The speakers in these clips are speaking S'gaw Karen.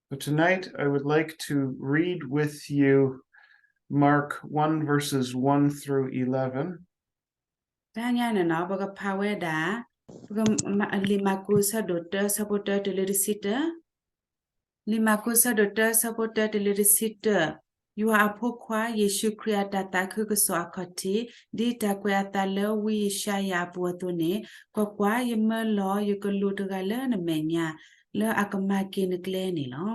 So tonight I would like to read with you Mark one, verses one through eleven. တဟါညါန့ၣ်နီၤ ပကဖးဝဲဒၣ် ပကမၤ လံာ်မၢ်ကူး ဆၢဒိၣ်တၢ ဆၢဖိတၢတုၤလၢတဆံတၢ, လံာ်မၢ်ကူး ဆၢဒိၣ်တၢ ဆၢဖိတၢတုၤလၢတဆံတၢ, ယွၤအဖိခွါ ယ့ၣ်ၡူးခရံာ်အတၢ်သးခုကစီၣ်အခီၣ်ထံး, ဒ်တၢ်ကွဲးအသးလၢဝံယၡါယၤအပူၤအသိးန့ၣ်, ကွၢ်ကွၢ်, ယမၢလီၤယကလူးတဂၤလၢနမဲာ်ညါ, လၢအကမၤက့ၤနကျဲန့ၣ်လီၤ.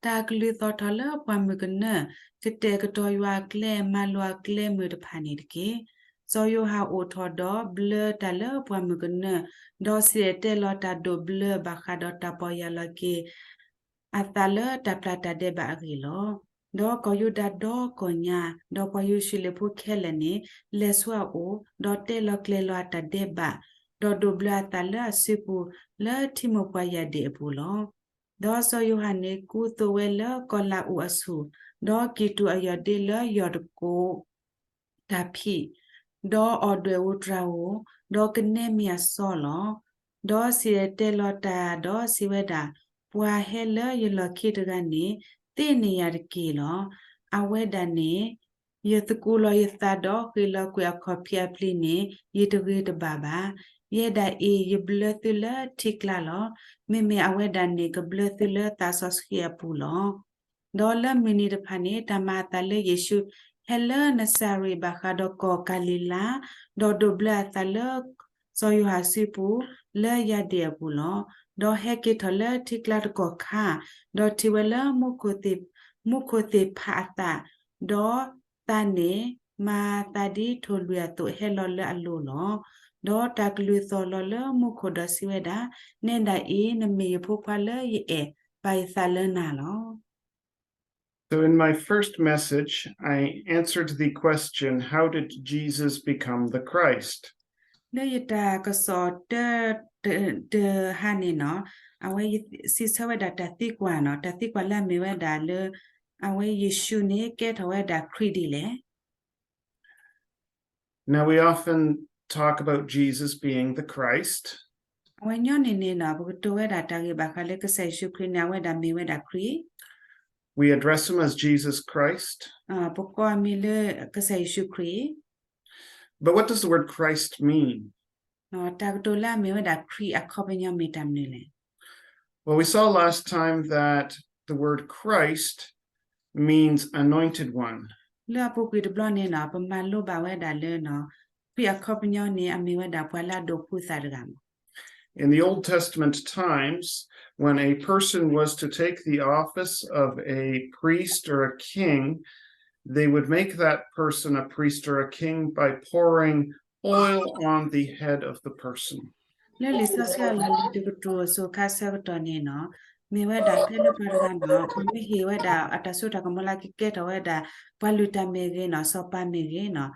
တၢ်ကလုၢ်သီၣ်ထီၣ်လၢပှၢ်မုၢ်ကနၢ, ကတဲာ်ကတီၤယွၤအကျဲ, မၤလိာ်အကျဲမုၢ်တဖၣ်န့ၣ်တက့ၢ်. စီၤယိၤဟၣ်အိၣ်ထီၣ်ဒီးဘျၢတၢ်လၢပှၢ်မုၢ်ကနၢ, ဒီးစံၣ်တဲၤတဲလီၤတၢ်ဒိးဘျၢဘၣ်ဃးဒီးတၢ်ပီၢ်ယၢ်လီၤက့ၤအသးလၢတၢ်ပျၢ်တၢ်ဒဲးဘးအဂ့ၢ်လီၤ. ဒီးကီၢ်ယူဒၤဒီကီၢ်ညါ, ဒီးပှၤယရူၤၡလ့ၣ်ဖိခဲလၢာ်န့ၣ် လဲၤဆူအအိၣ်, ဒီးတဲလီၤကျဲၤလီၤအတၢ်ဒဲးဘး, ဒီးဒိးဘျၢအသးလၢအစုပူၤ လၢထံမိၢ်ပှၢ်ယၢ်ဒ့ၣ်အပူၤလီၤ. ဒီးစီၤယိၤဟၣ်န့ၣ်ကူသိးဝဲလၢကီၢ်လၤအူးအဆူၣ်, ဒီးကံၢ်တူာ်အယီၢ်ဒ့လၢယီၢ်တကိးတၢ်ဖံး, ဒီးအီၣ်ဒွဲၣ်ဧိၤတြၤဧိၤ, ဒီးကနဲမ့ၢ်အစီလီၤ. ဒီးစံၣ်တဲၤတဲလီၤတၢ်ဒီးစံးဝဲဒၣ်, ပှၤဟဲလၢယလီၢ်ခံတဂၤန့ၣ် သ့န့ၢ်ယၤတက့ၢ်လီၤ. အဝဲဒၣ်န့ၣ် ယသကူးလီၤယသးဒီးဃ့ၢ်လီၤကွံာ်အခီၣ်ဖံးအပျံၤန့ၣ် ယတဂ့ၤတဘၣ်ဘၣ်. ယဲဒၣ်အံၤ ယဘျၢသုလၢထံကျါလီၤ. မ့မ့ၢ်အဝဲဒၣ်န့ၣ် ကဘျၢသုလၢသးစီဆှံအပူၤလီၤ. ဒီးလၢမုၢ်နံၤတဖၣ်န့ၣ် တၢ်မၤအသးလၢယ့ၣ်ၡူး ဟဲလၢနစၤရ့းဘၣ်ဃးဒီးကီၢ်ကၤလံၤလါ, ဒီးဒိးဘျၢအသးလၢစီၤယိၤဟၣ်စုပူၤ လၢယၢ်ဒ့ၣ်အပူၤလီၤ. ဒီးဟဲက့ၤထီၣ်လၢထံကျါတကီၢ်ခါ, ဒီးထံၣ်ဝဲလၢမူခိၣ်သ့ၣ်ဖးအသး, ဒီးသးန့ၣ်မၤသးဒ်ထိၣ်လွံၣ်အသိး ဟဲလီၤလၢအလိၤလီၤ. ဒီးတၢ်ကလုၢ်သီၣ်လီၤလၢမူခိၣ်ဒီးစံးဝဲဒၣ်, နဲဒၣ်အံၤ နမ့ၢ်ယဖိခွါလၢယအဲၣ်, ပာ်ယသးလၢနၤလီၤ. So in my first message, I answered the question, how did Jesus become the Christ? လၢယတၢ်ကစီၣ်တၢ တဟါန့ၣ်နီၤ, အဝဲစံးဆၢဝဲဒၣ်တၢ်သံကွၢ်နီၤ, တၢ်သံကွၢ်လၢအမ့ၢ်ဝဲဒၣ်လၢ အဝဲယ့ၣ်ၡူးန့ၣ်ကဲထီၣ်ဝဲဒၣ်ခရံာ်ဒ်လဲၣ်. Now we often talk about Jesus being the Christ. အဝဲညီနုၢ်န့ၣ်နီၤ ပကတိၤဝဲဒၣ်တၢ်ဂ့ၢ်ဘၣ်ဃးလၢကစၢ်ယ့ၣ်ၡူးခရံာ်န့ၣ် အဝဲဒၣ်မ့ၢ်ဝဲဒၣ်ခရံာ် We address him as Jesus Christ. ပကိးအမံၤလၢကစၢ်ယ့ၣ်ၡူးခရံာ် But what does the word Christ mean? တၢ်ကတိၤလၢအမ့ၢ်ဝဲဒၣ်ခရံာ်အခီပညီမ့ၢ်တၢ်မနုၤလဲၣ်. Well, we saw last time that the word Christ means anointed one. လၢအပူၤကွံာ်တဘျီန့ၣ်နီၤ ပမၤလိဘၣ်ဝဲဒၣ်လၢ ခရံာ်အခီပညီန့ၣ် အမ့ၢ်ဝဲဒၣ်ပှၤလၢအဒိးဖှူသးတဂၤမး. In the Old Testament times, when a person was to take the office of a priest or a king, they would make that person a priest or a king by pouring oil on the head of the person. လၢလံာ်စီဆှံအလီၢ်လံၤတကတြူၢ်အစိၤခါဆၢကတီၢ်န့ၣ်နီၤ, မ့ၢ်ဝဲဒၣ်ဖဲလၢပှၤတဂၤနီၤ ပှၤမ့ၢ်ဟ့ၣ်ဝဲဒၣ်အတၢ်စိတၢ်ကမီၤလၢကကဲထီၣ်ဝဲဒၣ် ပှၤလုၢ်တၢ်မ့ၢ်ဂ့ၤနီၤ စီၤပၤမ့ၢ်ဂ့ၤနီၤ,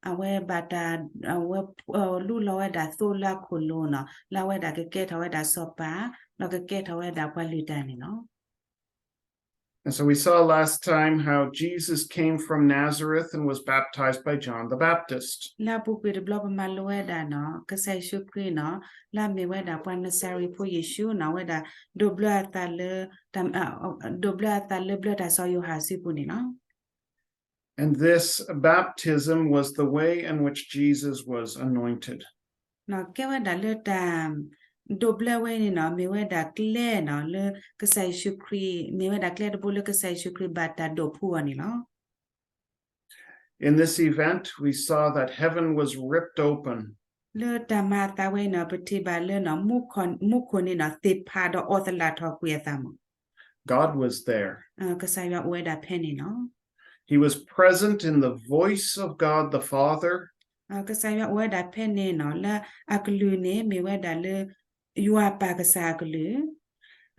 အဝဲဘၣ်တၢ် အဝဲလူလီၤဝဲဒၣ်သိလၢအခိၣ်လိၤနီၤ လၢအဝဲဒၣ်ကကဲထီၣ်ဝဲဒၣ်စီၤပၤ ဒီးကကဲထီၣ်ဝဲဒၣ်ပှၤလုၢ်တၢ်န့ၣ်လီၤ. And so we saw last time how Jesus came from Nazareth and was baptized by John the Baptist. လၢအပူၤကွံာ်တဘျီပမၤလိဝဲဒၣ်နီၤ ကစၢ်ယ့ၣ်ၡူးခရံာ်နီၤ လၢအမ့ၢ်ဝဲဒၣ်ပှၤနစၤရ့းဖိယ့ၣ်ၡူးနီၤ အဝဲဒၣ်ဒိးဘျၢအသးလၢ ဒိးဘျၢအသးလၢဘျၢတၢ်စီၤယိၤဟၣ်အစုပူၤန့ၣ်လီၤ. And this baptism was the way in which Jesus was anointed. ကဲဝဲဒၣ်လၢတၢ် ဒိးဘျၢဝဲန့ၣ်နီၤ မ့ၢ်ဝဲဒၣ်ကျဲနီၤ လၢကစၢ်ယ့ၣ်ၡူးခရံာ် မ့ၢ်ဝဲဒၣ်ကျဲတဘိလၢကစၢ်ယ့ၣ်ၡူးခရံာ်ဘၣ်တၢ်ဒိးဖှူအီၤန့ၣ်လီၤ. In this event, we saw that heaven was ripped open. လၢတၢ်မၤအသးဝဲနီၤ ပထံၣ်ဘၣ်လၢနီၤ မူခိၣ် မူခိၣ်န့ၣ်နီၤ သ့ၣ်ဖးဒီးအီၣ်သလၣ်ထီၣ်ကွံာ်အသးမး God was there. ကစၢ်ယွၤအိၣ်ဝဲဒၣ်ဖဲန့ၣ်လီၤ. He was present in the voice of God the Father. ကစၢ်ယွၤအိၣ်ဝဲဒၣ်ဖဲန့ၣ်နီၤ လၢအကလုၢ်န့ၣ် မ့ၢ်ဝဲဒၣ်လၢ ယွၤပၢ်ကစၢ်အကလုၢ်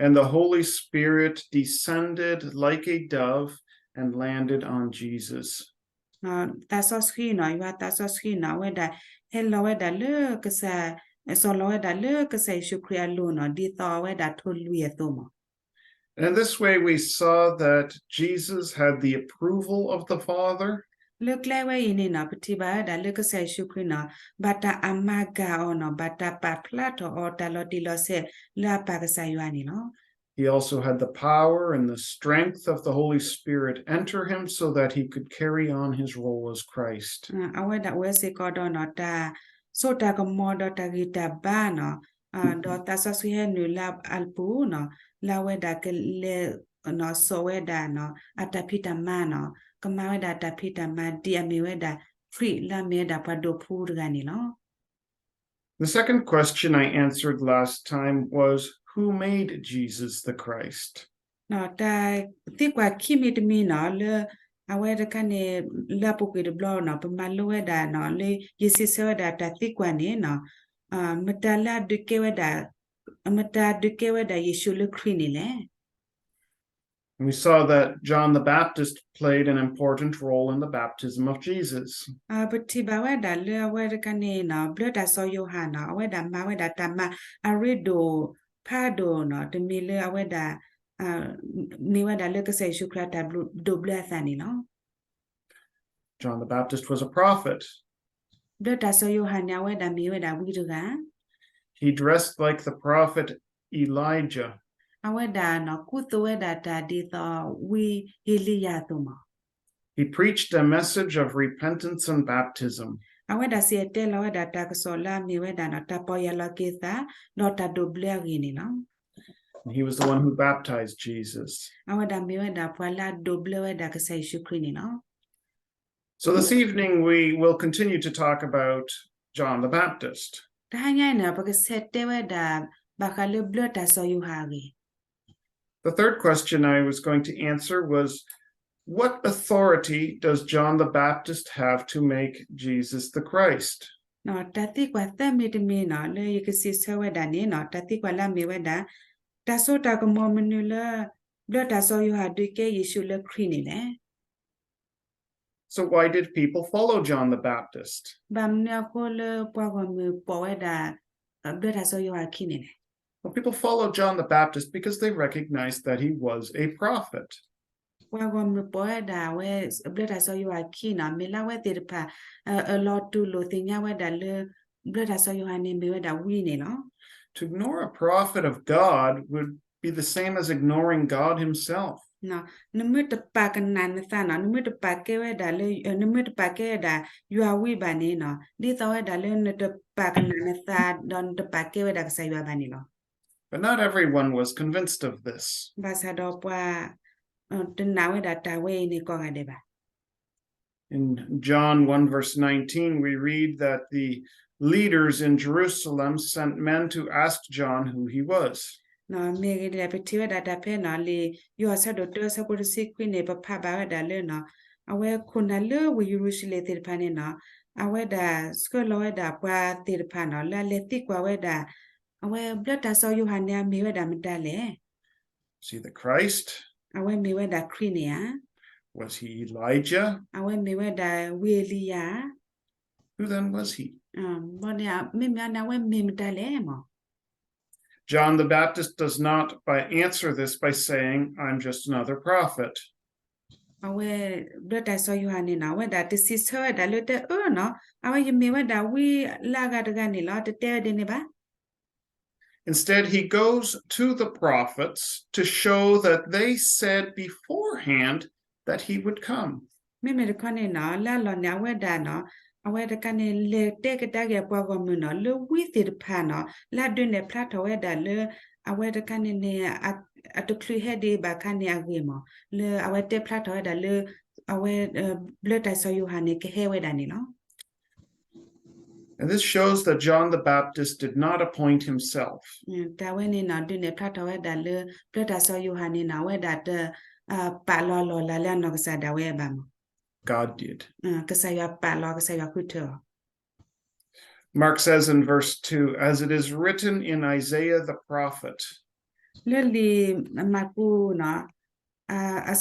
And the Holy Spirit descended like a dove and landed on Jesus. သးစီဆှံနီၤ ယွၤသးစီဆှံနီၤ အဝဲဒၣ် ဟဲလီၤဝဲဒၣ်လၢကစၢ် စီၤလီၤဝဲဒၣ်လၢကစၢ်ယ့ၣ်ၡူးခရံာ်အလိၤနီၤ ဒ်သိးအဝဲဒၣ်ထိၣ်လွံၢ်အသိးမး And in this way we saw that Jesus had the approval of the Father. လၢကျဲဝဲအံၤန့ၣ်နီၤ ပထံၣ်ဘၣ်ဝဲဒၣ်လၢကစၢ်ယ့ၣ်ၡူးခရံာ်နီၤ ဘၣ်တၢ်အမၤဂာ်အီၤနီၤ ဘၣ်တၢ်ပာ်ဖျါထီၣ်အီၤတၢ်လီၤတံၢ်လီၤဆဲးလၢအပၢ်ကစၢ်ယွၤန့ၣ်လီၤ. He also had the power and the strength of the Holy Spirit enter him so that he could carry on his role as Christ. အဝဲဒၣ်အိၣ်ဝဲစ့ၢ်ကီးဒီးနီၤ တၢ်စိတၢ်ကမီၤဒီးတၢ်ဂံၢ်တၢ်ဘါနီၤ, ဒီးသးစီဆှံဟဲနုာ်လၢအပူၤနီၤ, လၢအဝဲဒၣ်ကလဲၤ စိာ်ဝဲဒၣ်နီၤ အတၢ်ဖံးတၢ်မၤနီၤ, ကမၤဝဲဒၣ်တၢ်ဖံးတၢ်မၤ ဒ်အမ့ၢ်ဝဲဒၣ် ခရံာ်လၢအမ့ၢ်ဝဲဒၣ်ပှၤဒိးဖှူတဂၤန့ၣ်လီၤ. The second question I answered last time was, Who made Jesus the Christ? တၢ်သံကွၢ်ခံမံၤတမံၤနီၤ လၢအဝဲတခါန့ၣ် လၢအပူၤကွံာ်တဘျီနီၤ ပမၤလိဝဲဒၣ်နီၤ လၢယစံးဆၢဝဲဒၣ်တၢ်သံကွၢ်န့ၣ်နီၤ မတၤလၢအဒုးကဲဝဲဒၣ် မတၤဒုးကဲဝဲဒၣ်ယ့ၣ်ၡူးလၢခရံာ်န့ၣ်လဲၣ်. And we saw that John the Baptist played an important role in the baptism of Jesus. ပထံၣ်ဘၣ်ဝဲဒၣ်လၢအဝဲတခါန့ၣ်နီၤ ဘျၢတၢ်စီၤယိၤဟၣ်နီၤ အဝဲဒၣ်မၤဝဲဒၣ်တၢ်မၤအရ့ဒိၣ်ဖးဒိၣ်နီၤ တမံၤလၢအဝဲဒၣ် မ့ၢ်ဝဲဒၣ်လၢကစၢ်ယ့ၣ်ၡူးခရံာ်အတၢ်ဒိးဘျၢအသးန့ၣ်လီၤ. John the Baptist was a prophet. ဘျၢတၢ်စီၤယိၤဟၣ်န့ၣ် အဝဲဒၣ်မ့ၢ်ဝဲဒၣ်ဝံတဂၤ He dressed like the prophet Elijah. အဝဲဒၣ်နီၤ ကူသိးဝဲဒၣ်တၢ်ဒ်သိးဝံအ့လံယၤအသိးမး He preached a message of repentance and baptism. အဝဲဒၣ်စံၣ်တဲၤတဲလီၤဝဲဒၣ်တၢ်ကစီၣ်လၢအမ့ၢ်ဝဲဒၣ်နီၤ တၢ်ပီၢ်ယၢ်လီၤက့ၤသး ဒီးတၢ်ဒိးဘျၢအဂ့ၢ်န့ၣ်လီၤ. He was the one who baptized Jesus. အဝဲဒၣ်မ့ၢ်ဝဲဒၣ်ပှၤလၢအဒိးဘျၢဝဲဒၣ်ကစၢ်ယ့ၣ်ၡူးခရံာ်န့ၣ်လီၤ. So this evening we will continue to talk about John the Baptist. တဟါညါအံၤန့ၣ် ပကဆဲးတဲဝဲဒၣ် ဘၣ်ဃးလၢဘျၢတၢ်စီၤယိၤဟၣ်အဂ့ၢ် The third question I was going to answer was, What authority does John the Baptist have to make Jesus the Christ? တၢ်သံကွၢ်သၢမံၤတမံၤနီၤ လၢယကစံးဆၢဝဲဒၣ်န့ၣ်နီၤ တၢ်သံကွၢ်လၢအမ့ၢ်ဝဲဒၣ် တၢ်စိတၢ်ကမီၤမနုၤလၢ ဘျၢတၢ်စီၤယိၤဟၣ်ဒုးကဲယ့ၣ်ၡူးလၢခရံာ်န့ၣ်လဲၣ်. So why did people follow John the Baptist? ဘၣ်မနုၤအဃိလၢပှၤဂီၢ်မုၢ်ပိာ်ဝဲဒၣ် ဘျၢတၢ်စီၤယိၤဟၣ်အခံန့ၣ်လဲၣ်. Well, people followed John the Baptist because they recognized that he was a prophet. ပှၤဂီၢ်မုၢ်ပိာ်ဝဲဒၣ်အဝဲ ဘျၢတၢ်စီၤယိၤဟၣ်အခံနီၤ မ့ၢ်လၢအဝဲသ့ၣ်တဖၣ် အၢၣ်လီၤတူၢ်လိာ်သ့ၣ်ညါဝဲဒၣ်လၢ ဘျၢတၢ်စီၤယိၤဟၣ်န့ၣ်မ့ၢ်ဝဲဒၣ်ဝံန့ၣ်လီၤ. To ignore a prophet of God would be the same as ignoring God himself. နမ့ၢ်တပာ်ကနၣ်နသးနီၤ နမ့ၢ်တပာ်ကဲဝဲဒၣ်လၢ နမ့ၢ်တပာ်ကဲဝဲဒၣ် ယွၤဝံဘၣ်န့ၣ်နီၤ ဒ်သိးဝဲဒၣ်လၢနတပာ်ကနၣ်နသး ဒီးနတပာ်ကဲဝဲဒၣ်ကစၢ်ယွၤဘၣ်န့ၣ်လီၤ. But not everyone was convinced of this. ဘၣ်ဆၣ်ဒီးပှၤ တနာ်ဝဲဒၣ်တၢ်ဝဲအံၤန့ၣ်ကိးဂၤဒဲးဘၣ်. In John one verse nineteen, we read that the leaders in Jerusalem sent men to ask John who he was. မ့ၢ်ဂ့ၤဒ်လဲၣ် ပထံၣ်ဝဲဒၣ်တၢ်ဖဲနီၤ လံာ်ယိၤဟၣ်ဆၢဒိၣ်တၢဆၢဖိတဆံခွံန့ၣ် ပဖးဘၣ်ဝဲဒၣ်လၢနီၤ အဝဲခိၣ်နၢ်လၢဝ့ၢ်ယရူၤၡလ့ၣ်သ့ၣ်တဖၣ်န့ၣ်နီၤ အဝဲဒၣ်ဆှၢလီၤဝဲဒၣ်ပှၤသ့ၣ်တဖၣ်နီၤ လၢအလဲၤသံကွၢ်ဝဲဒၣ် အဝဲဘျၢတၢ်စီၤယိၤဟၣ်န့ၣ် အမ့ၢ်ဝဲဒၣ်မတၤလဲၣ်. Was he the Christ? အဝဲမ့ၢ်ဝဲဒၣ်ခရံာ်န့ၣ်ဧါ. Was he Elijah? အဝဲမ့ၢ်ဝဲဒၣ်ဝံအ့လံယၤဧါ. Who then was he? ဘီန့ၣ် မ့မ့ၢ်န့ၣ် အဝဲမ့ၢ်မတၤလဲၣ်မး. John the Baptist does not, by answer this by saying, I'm just another prophet. အဝဲ ဘျၢတၢ်စီၤယိၤဟၣ်န့ၣ်နီၤ အဝဲဒၣ်တစံးဆၢဝဲဒၣ်လၢတဲအၢနီၤ အဝဲယမ့ၢ်ဝဲဒၣ်ဝံလၢအဂၤတဂၤန့ၣ်လီၤ တတဲဝဲဒ်န့ၣ်ဘၣ်. Instead, he goes to the prophets to show that they said beforehand that he would come. မ့မ့ၢ်တခီန့ၣ်နီၤ လၢအလီၢ်န့ၣ် အဝဲဒၣ်နီၤ အဝဲတခါန့ၣ် လဲၤတဲကဒါက့ၤအပှၤဂီၢ်မုၢ်နီၤ လၢဝံသ့ၣ်တဖၣ်နီၤ လၢအဒုးနဲၣ်ဖျါထီၣ်ဝဲဒၣ်လၢ အဝဲတခါန့ၣ်န့ၣ် အတချုးဟဲဒံးဘၣ်ခါန့ၣ်အဂ့ၢ်မး လၢအဝဲတဲဖျါထီၣ်ဝဲဒၣ်လၢ အဝဲ ဘျၢတၢ်စီၤယိၤဟၣ်န့ၣ် ကဟဲဝဲဒၣ်န့ၣ်လီၤ. And this shows that John the Baptist did not appoint himself. တၢ်ဝဲန့ၣ်နီၤ ဒုးနဲၣ်ဖျါထီၣ်ဝဲဒၣ်လၢ ဘျၢတၢ်စီၤယိၤဟၣ်န့ၣ်နီၤ အဝဲဒၣ်တ ပာ်လီၤအလီၢ်အလၤလၢအနီၢ်ကစၢ်ဒၣ်ဝဲဘၣ်မး God did. ကစၢ်ယွၤပာ်လီၤ ကစၢ်ယွၤဃုထၢအီၤ Mark says in verse two, as it is written in Isaiah the prophet. လၢလံာ်မၢ်ကူးနီၤ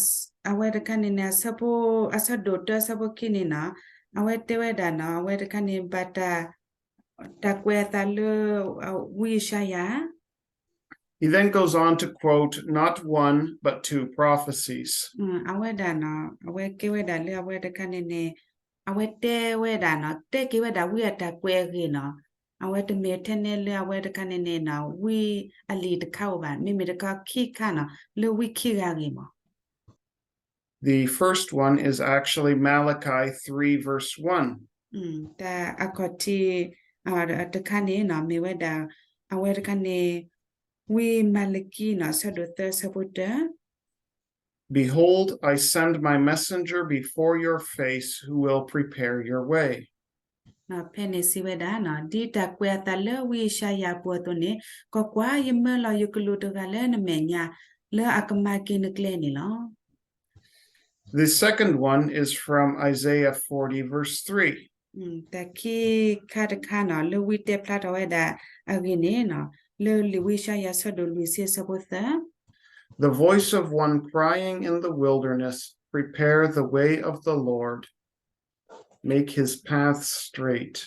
အဝဲတခါန့ၣ်န့ၣ် အဆၢဖိ အဆၢဒိၣ်တၢ အဆၢဖိခံန့ၣ်နီၤ အဝဲတဲဝဲဒၣ်နီၤ အဝဲတခါန့ၣ် ဘၣ်တၢ် တၢ်ကွဲးအသးလၢ ဝံယၡါယၤ He then goes on to quote not one, but two prophecies. အဝဲဒၣ်နီၤ အဝဲကဲဝဲဒၣ်လၢအဝဲတခါန့ၣ်န့ၣ် အဝဲတဲဝဲဒၣ်နီၤ တဲက့ၤဝဲဒၣ်ဝံအတၢ်ကွဲးအဂ့ၢ်နီၤ အဝဲတမ့ၢ်ထဲန့ၣ်လၢအဝဲတခါန့ၣ်န့ၣ်နီၤ ဝံအလံာ်တခါဧိၤဘၣ်, မ့မ့ၢ်တခါခံခါနီၤ လၢဝံခံဂၤအဂ့ၢ်မး. The first one is actually Malachi three verse one. တၢ်အခီၣ်ထံး တခါန့ၣ်နီၤ မ့ၢ်ဝဲဒၣ် အဝဲတခါန့ၣ် ဝံမၤလကံနီၤ ဆၢဒိၣ်သၢဆၢဖိတၢ Behold, I send my messenger before your face who will prepare your way. ဖဲန့ၣ်စံးဝဲဒၣ်နီၤ ဒ်တၢ်ကွဲးအသးလၢဝံယၡါယၤအပူၤအသိးန့ၣ်, ကွၢ်ကွၢ်, ယမၢလီၤယကလူးတဂၤလၢနမဲာ်ညါ, လၢအကမၤက့ၤနကျဲန့ၣ်လီၤ. The second one is from Isaiah forty, verse three. တၢ်ခံခါတခါနီၤ လၢဝံတဲဖျါထီၣ်ဝဲဒၣ်အဂ့ၢ်န့ၣ်နီၤ လၢလံာ်ဝံယၡါယၤဆၢဒိၣ်လွံၢ်ဆံအဆၢဖိသၢ The voice of one crying in the wilderness, prepare the way of the Lord, make his path straight.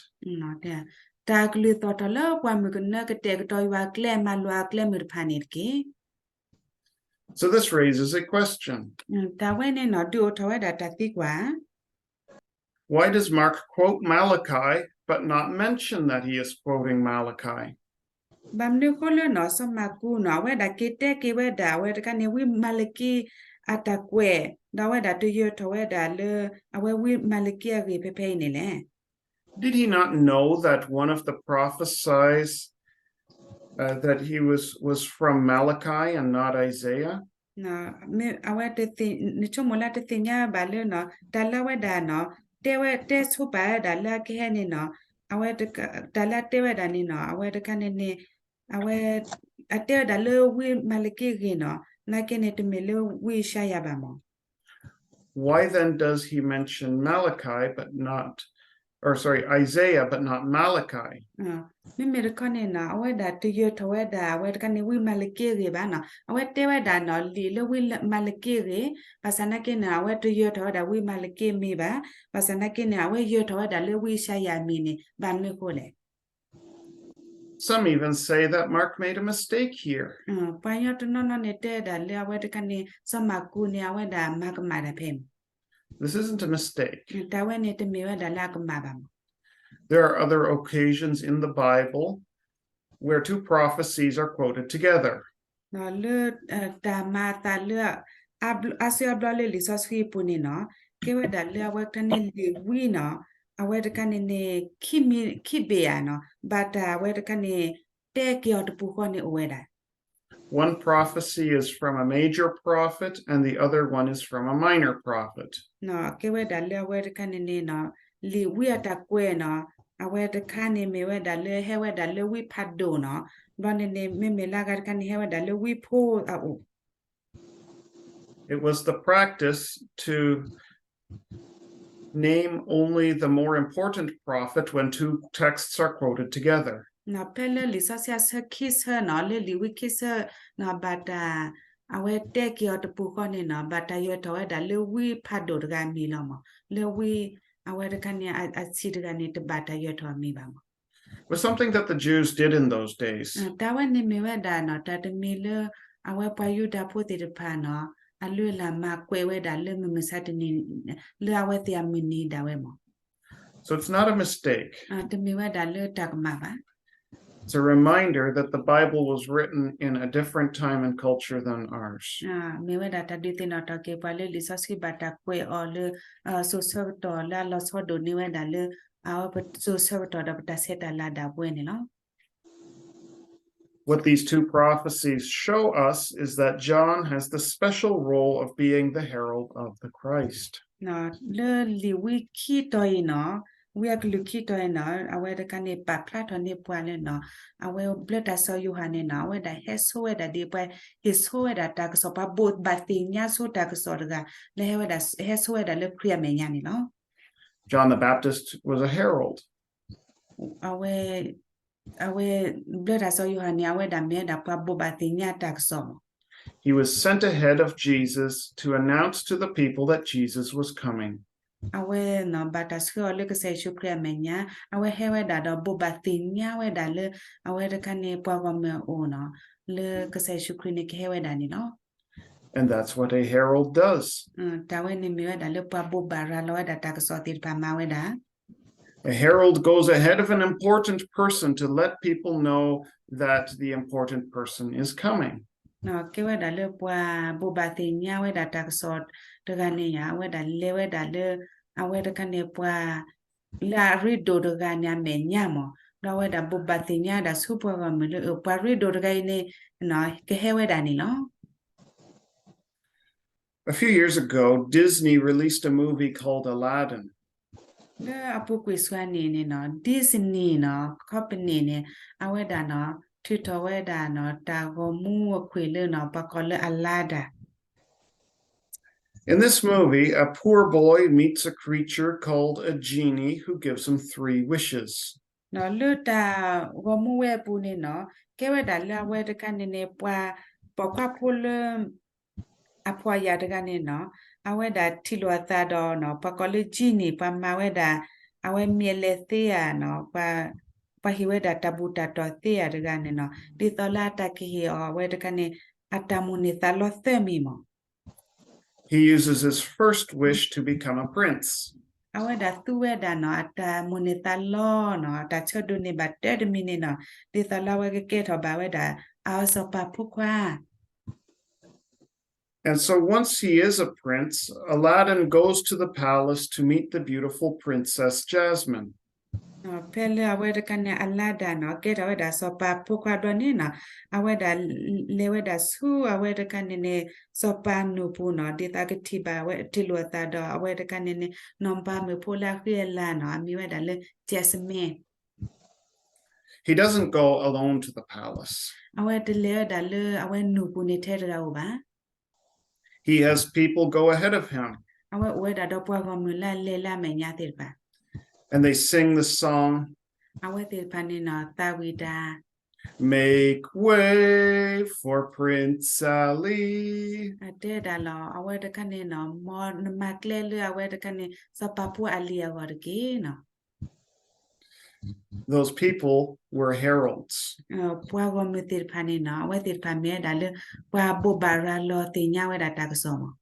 တၢ်ကလုၢ်သီၣ်ထီၣ်လၢပှၢ်မုၢ်ကနၢ ကတဲာ်ကတီၤယွၤအကျဲ မၤလိၤအကျဲမုၢ်တဖၣ်န့ၣ်တက့ၢ်. So this raises a question. တၢ်ဝဲန့ၣ်နီၤ ဒုးအိၣ်ထီၣ်ဝဲဒၣ်တၢ်သံကွၢ် Why does Mark quote Malachi but not mention that he is quoting Malachi? ဘၣ်မနုၤအဃိလၢနီၤ စီၤမၢ်ကူးနီၤ အဝဲဒၣ်က့ၤတဲက့ၤဝဲဒၣ် အဝဲတခါန့ၣ် ဝံမၤလကံအတၢ်ကွဲး ဒီးအဝဲဒၣ်တယၢၤထီၣ်ဝဲဒၣ်လၢ အဝဲဝံမၤလကံအဂ့ၢ်ဖဲဖဲအံၤန့ၣ်လဲၣ်. Did he not know that one of the prophecies uh, that he was was from Malachi and not Isaiah? အဝဲ နဆိကမိၣ်လၢတသ့ၣ်ညါဘၣ်လၢနီၤ တၢ်လၢအဝဲဒၣ်နီၤ တဲဝဲ တဲဆိပာ်ဝဲဒၣ်လၢအကဟဲန့ၣ်နီၤ အဝဲ တၢ်လၢအတဲဝဲဒၣ်န့ၣ်နီၤ အဝဲတခါန့ၣ်န့ၣ် အဝဲ အတဲဝဲဒၣ်လၢဝံမၤလကံအဂ့ၢ်နီၤ နာ်က့န့ၣ် တမ့ၢ်လၢဝံယၡါယၤဘၣ်မး. Why then does he mention Malachi but not, or sorry, Isaiah but not Malachi? မ့မ့ၢ်တခီန့ၣ်နီၤ အဝဲဒၣ်တယၢၤထီၣ်ဝဲဒၣ် အဝဲတခါန့ၣ် ဝံမၤလကံအဂ့ၢ်ဘၣ်နီၤ အဝဲတဲဝဲဒၣ်နီၤ လံာ်လၢဝံမၤလကံအဂ့ၢ် ဘၣ်ဆၣ်နာ်က့န့ၣ် အဝဲတယၢၤထီၣ်ဝဲဒၣ်ဝံမၤလကံအမံၤဘၣ် ဘၣ်ဆၣ်နာ်က့န့ၣ် အဝဲယၢၤထီၣ်ဝဲဒၣ်လၢဝံယၡါယၤအမံၤန့ၣ် ဘၣ်မနုၤအဃိလဲၣ်. Some even say that Mark made a mistake here. ပှၤကညီတနီၤနီၤန့ၣ် တဲဒၣ်လၢအဝဲတခါန့ၣ် စီၤမၢ်ကူးန့ၣ် အဝဲဒၣ်မၤကမၣ်တၢ်ဖဲမး This isn't a mistake. တၢ်ဝဲန့ၣ်တမ့ၢ်ဝဲဒၣ်လၢအကမၣ်ဘၣ်မး. There are other occasions in the Bible where two prophecies are quoted together. လၢ တၢ်မၤအသးလၢ အါစုအါဘျီလၢလံာ်စီဆှံအပူၤန့ၣ်နီၤ ကဲဝဲဒၣ်လၢအဝဲတခါန့ၣ်လံာ်ဝံနီၤ အဝဲတခါန့ၣ်န့ၣ် ခံဘ့ၣ်ဧါနီၤ ဘၣ်တၢ်အဝဲတခါန့ၣ် တဲက့ၤအီၤတပူၤဃီန့ၣ်အိၣ်ဝဲဒၣ် One prophecy is from a major prophet and the other one is from a minor prophet. ကဲဝဲဒၣ်လၢအဝဲတခါန့ၣ်န့ၣ်နီၤ လံာ်ဝံအတၢ်ကွဲးနီၤ အဝဲတခါန့ၣ်မ့ၢ်ဝဲဒၣ်လၢဟဲဝဲဒၣ်လၢဝံဖးဒိၣ်နီၤ ဘျီန့ၣ်န့ၣ် မ့မ့ၢ်လၢအဂၤတခါန့ၣ် ဟဲဝဲဒၣ်လၢဝံဖိအအိၣ် It was the practice to name only the more important prophet when two texts are quoted together. ဖဲလၢလံာ်စီဆှံအဆၢခံဆၢနီၤ လၢလံာ်ဝံခံဆၢနီၤ ဘၣ်တၢ် အဝဲတဲက့ၤအီၤတပူၤဃီန့ၣ်နီၤ ဘၣ်တၢ်ယၢၤထီၣ်ဝဲဒၣ်လၢဝံဖးဒိၣ်တဂၤအမံၤလီၤမး လၢဝံ အဝဲတခါန့ၣ် အဆံးတဂၤန့ၣ် တဘၣ်တၢ်ယၢၤထီၣ်အမံၤဘၣ်မး It was something that the Jews did in those days. တၢ်ဝဲန့ၣ်မ့ၢ်ဝဲဒၣ်နီၤ တၢ်တမံၤလၢ အဝဲပှၤယူဒၤဖိသ့ၣ်တဖၣ်နီၤ အလုၢ်အလၢ်မၤကွဲးဝဲဒၣ်လၢမုၢ်မဆါတနံၤ လၢအဝဲသ့ၣ်အမုၢ်နံၤဒၣ်ဝဲမး So it's not a mistake. တမ့ၢ်ဝဲဒၣ်လၢတၢ်ကမၣ်ဘၣ် It's a reminder that the Bible was written in a different time and culture than ours. မ့ၢ်ဝဲဒၣ်တၢ်ဒုးသ့ၣ်နီၣ်ထီၣ်က့ၤပှၤလၢလံာ်စီဆှံဘၣ်တၢ်ကွဲးအီၤလၢ စိၤဆၢကတီၢ်လၢအလီၤဆီဒိၣ်န့ၢ်ဝဲဒၣ်လၢ အဝဲစိၤဆၢကတီၢ်ဒီးပတၢ်ဆဲးတၢ်လၤဒၣ်ပဝဲန့ၣ်လီၤ What these two prophecies show us is that John has the special role of being the herald of the Christ. လၢလံာ်ဝံခံတီၤအံၤနီၤ ဝံအကလုၢ်ခံတီၤအံၤနီၤ အဝဲတခါန့ၣ် ပာ်ဖျါထီၣ်န့ၢ်ပှၤလၢနီၤ အဝဲဘျၢတၢ်စီၤယိၤဟၣ်န့ၣ်နီၤ အဝဲဒၣ်ဟဲဆိဝဲဒၣ်ဒ်ပှၤ ဟ့ၣ်ဆိဝဲဒၣ်တၢ်ကစီၣ် ပှၤဘိးဘၣ်သ့ၣ်ညါဆိတၢ်ကစီၣ်တဂၤ လၢဟဲဝဲဒၣ် ဟဲဆိဝဲဒၣ်လၢခရံာ်အမဲာ်ညါန့ၣ်လီၤ John the Baptist was a herald. အဝဲ အဝဲ ဘျၢတၢ်စီၤယိၤဟၣ်န့ၣ် အဝဲဒၣ်မ့ၢ်ဝဲဒၣ်ပှၤဘိးဘၣ်သ့ၣ်ညါတၢ်ကစီၣ်မး He was sent ahead of Jesus to announce to the people that Jesus was coming. အဝဲနီၤ ဘၣ်တၢ်ဆှၢအီၤလၢကစၢ်ယ့ၣ်ၡူးခရံာ်အမဲာ်ညါ အဝဲဟဲဝဲဒၣ်ဒီးဘိးဘၣ်သ့ၣ်ညါဝဲဒၣ်လၢ အဝဲတခါန့ၣ် ပှၤဂီၢ်မုၢ်အအိၣ်နီၤ လၢကစၢ်ယ့ၣ်ၡူးခရံာ်န့ၣ်ကဟဲဝဲဒၣ်န့ၣ်လီၤ And that's what a herald does. တၢ်ဝဲန့ၣ်မ့ၢ်ဝဲဒၣ်လၢပှၤဘိးဘၣ်ရၤလီၤဝဲဒၣ်တၢ်ကစီၣ်သ့ၣ်တဖၣ်မၤဝဲဒၣ် A herald goes ahead of an important person to let people know that the important person is coming. ကဲဝဲဒၣ်လၢပှၤဘိးဘၣ်သ့ၣ်ညါဝဲဒၣ်တၢ်ကစီၣ်တဂၤန့ၣ်ယါ အဝဲဒၣ်လဲၤဝဲဒၣ်လၢ အဝဲတခါန့ၣ်ပှၤ လၢအရ့ဒိၣ်တဂၤန့ၣ်အမဲာ်ညါမး, ဒီးအဝဲဒၣ်ဘိးဘၣ်သ့ၣ်ညါဒၣ်ဆူပှၤဂီၢ်မုၢ်လၢ ပှၤရ့ဒိၣ်တဂၤအံၤန့ၣ် ကဟဲဝဲဒၣ်န့ၣ်လီၤ. A few years ago, Disney released a movie called Aladdin. လၢအပူၤကွံာ်ဆူညါန့ၣ်န့ၣ်နီၤ Disney နီၤ company န့ၣ် အဝဲဒၣ်နီၤ ထုးထီၣ်ဝဲဒၣ်နီၤ တၢ်ဂီၤမူအခွဲးလၢနီၤ ပှၤကိးလၢ Aladdin. In this movie, a poor boy meets a creature called a genie who gives him three wishes. လၢတၢ်ဂီၤမူဝဲအပူၤန့ၣ်နီၤ ကဲဝဲဒၣ်လၢအဝဲတခါန့ၣ်န့ၣ် ပှၤပိာ်ခွါဖိလၢ အဖှီၣ်ယာ်တဂၤန့ၣ်နီၤ အဝဲဒၣ်ထံၣ်လိာ်အသးဒီးနီၤ ပှၤကိးလၢ genie ပှၤမၤဝဲဒၣ် အဝဲမ့ၢ်အလဲၤသ့ဧါနီၤ ပှၤဟ့ၣ်ဝဲဒၣ်တၢ်ဘူၣ်တၢ်တီၢ်သ့ဧါတဂၤန့ၣ်နီၤ ဒ်သိးလၢအတၢ်ကဟ့ၣ်အီၤအဝဲတခါန့ၣ် အတၢ်မိၣ်န့ၢ်သးလီသၢမံၤမး He uses his first wish to become a prince. အဝဲဒၣ်သူဝဲဒၣ်နီၤ အတၢ်မိၣ်န့ၢ်သးလီနီၤ အတၢ်ဆၢဒိးန့ၢ်ဘၣ်တၢတမံၤန့ၣ်နီၤ ဒ်သိးလၢအဝဲကကဲထီၣ်ဘၣ်ဝဲဒၣ် အစီၤပၤဖိခွါ And so once he is a prince, Aladdin goes to the palace to meet the beautiful Princess Jasmine. ဖဲလၢအဝဲတခါန့ၣ် အလါဒၣ်နီၤ ကဲထီၣ်ဝဲဒၣ်စီၤပၤဖိခွါဘျီန့ၣ်နီၤ အဝဲဒၣ်လဲၤဝဲဒၣ်ဆူအဝဲတခါန့ၣ်န့ၣ် စီၤပၤနူၢ်ပူၤနီၤ ဒ်သိးကထံၣ်ဘၣ်ဝဲ ထံၣ်လိာ်အသးဒီးအဝဲတခါန့ၣ်န့ၣ် နီၢ်ပၤမုၣ်ဖိလၢအဃံအလၤနီၤ အမံၤဝဲဒၣ်လၢ Jasmine. He doesn't go alone to the palace. အဝဲတလဲၤဝဲဒၣ်လၢအဝဲနူၢ်ပူၤန့ၣ်ထဲတဂၤဧိၤဘၣ် He has people go ahead of him. အဝဲအိၣ်ဝဲဒၣ်ဒီးပှၤဂီၢ်မုၢ်လၢအလဲၤလၢအမဲာ်ညါသ့ၣ်တဖၣ် And they sing the song. အဝဲသ့ၣ်တဖၣ်န့ၣ်နီၤ သးဝံၣ်တၢ် Make way for Prince Ali. အတဲဒၣ်လီၤ အဝဲတခါန့ၣ်နီၤ မ်နမၤကျဲလၢအဝဲတခါန့ၣ် စီၤပၤဖိအလံၤအဂီၢ်တက့ၢ်နီၤ Those people were heralds. ပှၤဂီၢ်မုၢ်သ့ၣ်တဖၣ်န့ၣ်နီၤ အဝဲသ့ၣ်တဖၣ်မ့ၢ်ဝဲဒၣ်လၢ ပှၤဘိးဘၣ်ရၤလီၤသ့ၣ်ညါဝဲဒၣ်တၢ်ကစီၣ်မး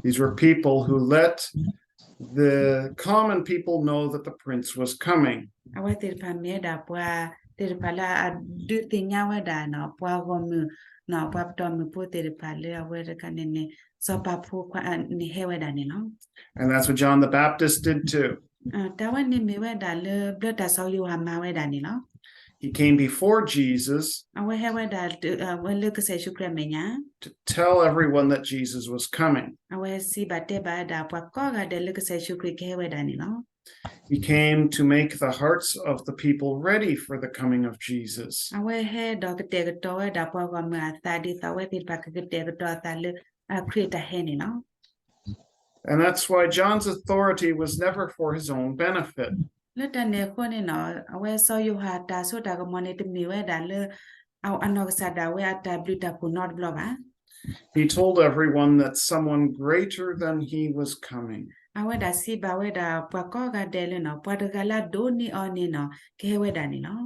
These were people who let the common people know that the prince was coming. အဝဲသ့ၣ်တဖၣ်မ့ၢ်ဝဲဒၣ်ပှၤသ့ၣ်တဖၣ်လၢအဒုးသ့ၣ်ညါဝဲဒၣ်နီၤ ပှၤဂီၢ်မုၢ်နီၤ ပှၤပတီၢ်မုၢ်ဖိသ့ၣ်တဖၣ်လၢအဝဲတခါန့ၣ်န့ၣ် စီၤပၤဖိခွါန့ၣ်ဟဲဝဲဒၣ်န့ၣ်လီၤ And that's what John the Baptist did too. တၢ်ဝဲန့ၣ်မ့ၢ်ဝဲဒၣ်လၢဘျၢတၢ်စီၤယိၤဟၣ်မၤဝဲဒၣ်န့ၣ်လီၤ He came before Jesusအဝဲဟဲဝဲဒၣ် ဝဲလၢကစၢ်ယ့ၣ်ၡူးခရံာ်အမဲာ်ညါ to tell everyone that Jesus was coming. အဝဲစံးဘၣ်တဲဘၣ်ဝဲဒၣ် ပှၤကိးဂၤဒဲးလၢကစၢ်ယ့ၣ်ၡူးခရံာ်ကဟဲဝဲဒၣ်န့ၣ်လီၤ He came to make the hearts of the people ready for the coming of Jesus. အဝဲဟဲဒီးကတဲာ်ကတီၤဝဲဒၣ်ပှၤဂီၢ်မုၢ်အသး ဒ်သိးအဝဲသ့ၣ်တဖၣ်ကကတဲာ်ကတီၤအသးလၢ ခရံာ်တၢ်ဟဲန့ၣ်လီၤ And that's why John's authority was never for his own benefit. လၢတၢ်န့ၣ်အဃိန့ၣ်နီၤ အဝဲစီၤယိၤဟၣ်တၢ်စိတၢ်ကမီၤန့ၣ် တမ့ၢ်ဝဲဒၣ်လၢ အနီၢ်ကစၢ်ဒၣ်ဝဲအတၢ်ဘျုးတၢ်ဖှိၣ်နီတဘျီဘၣ် He told everyone that someone greater than he was coming. အဝဲဒၣ်စံးဘၣ်ဝဲဒၣ်ပှၤကိးဂၤဒဲးလၢနီၤ ပှၤတဂၤလၢအဒိးန့ၢ်အီၤန့ၣ်နီၤ ကဟဲဝဲဒၣ်န့ၣ်လီၤ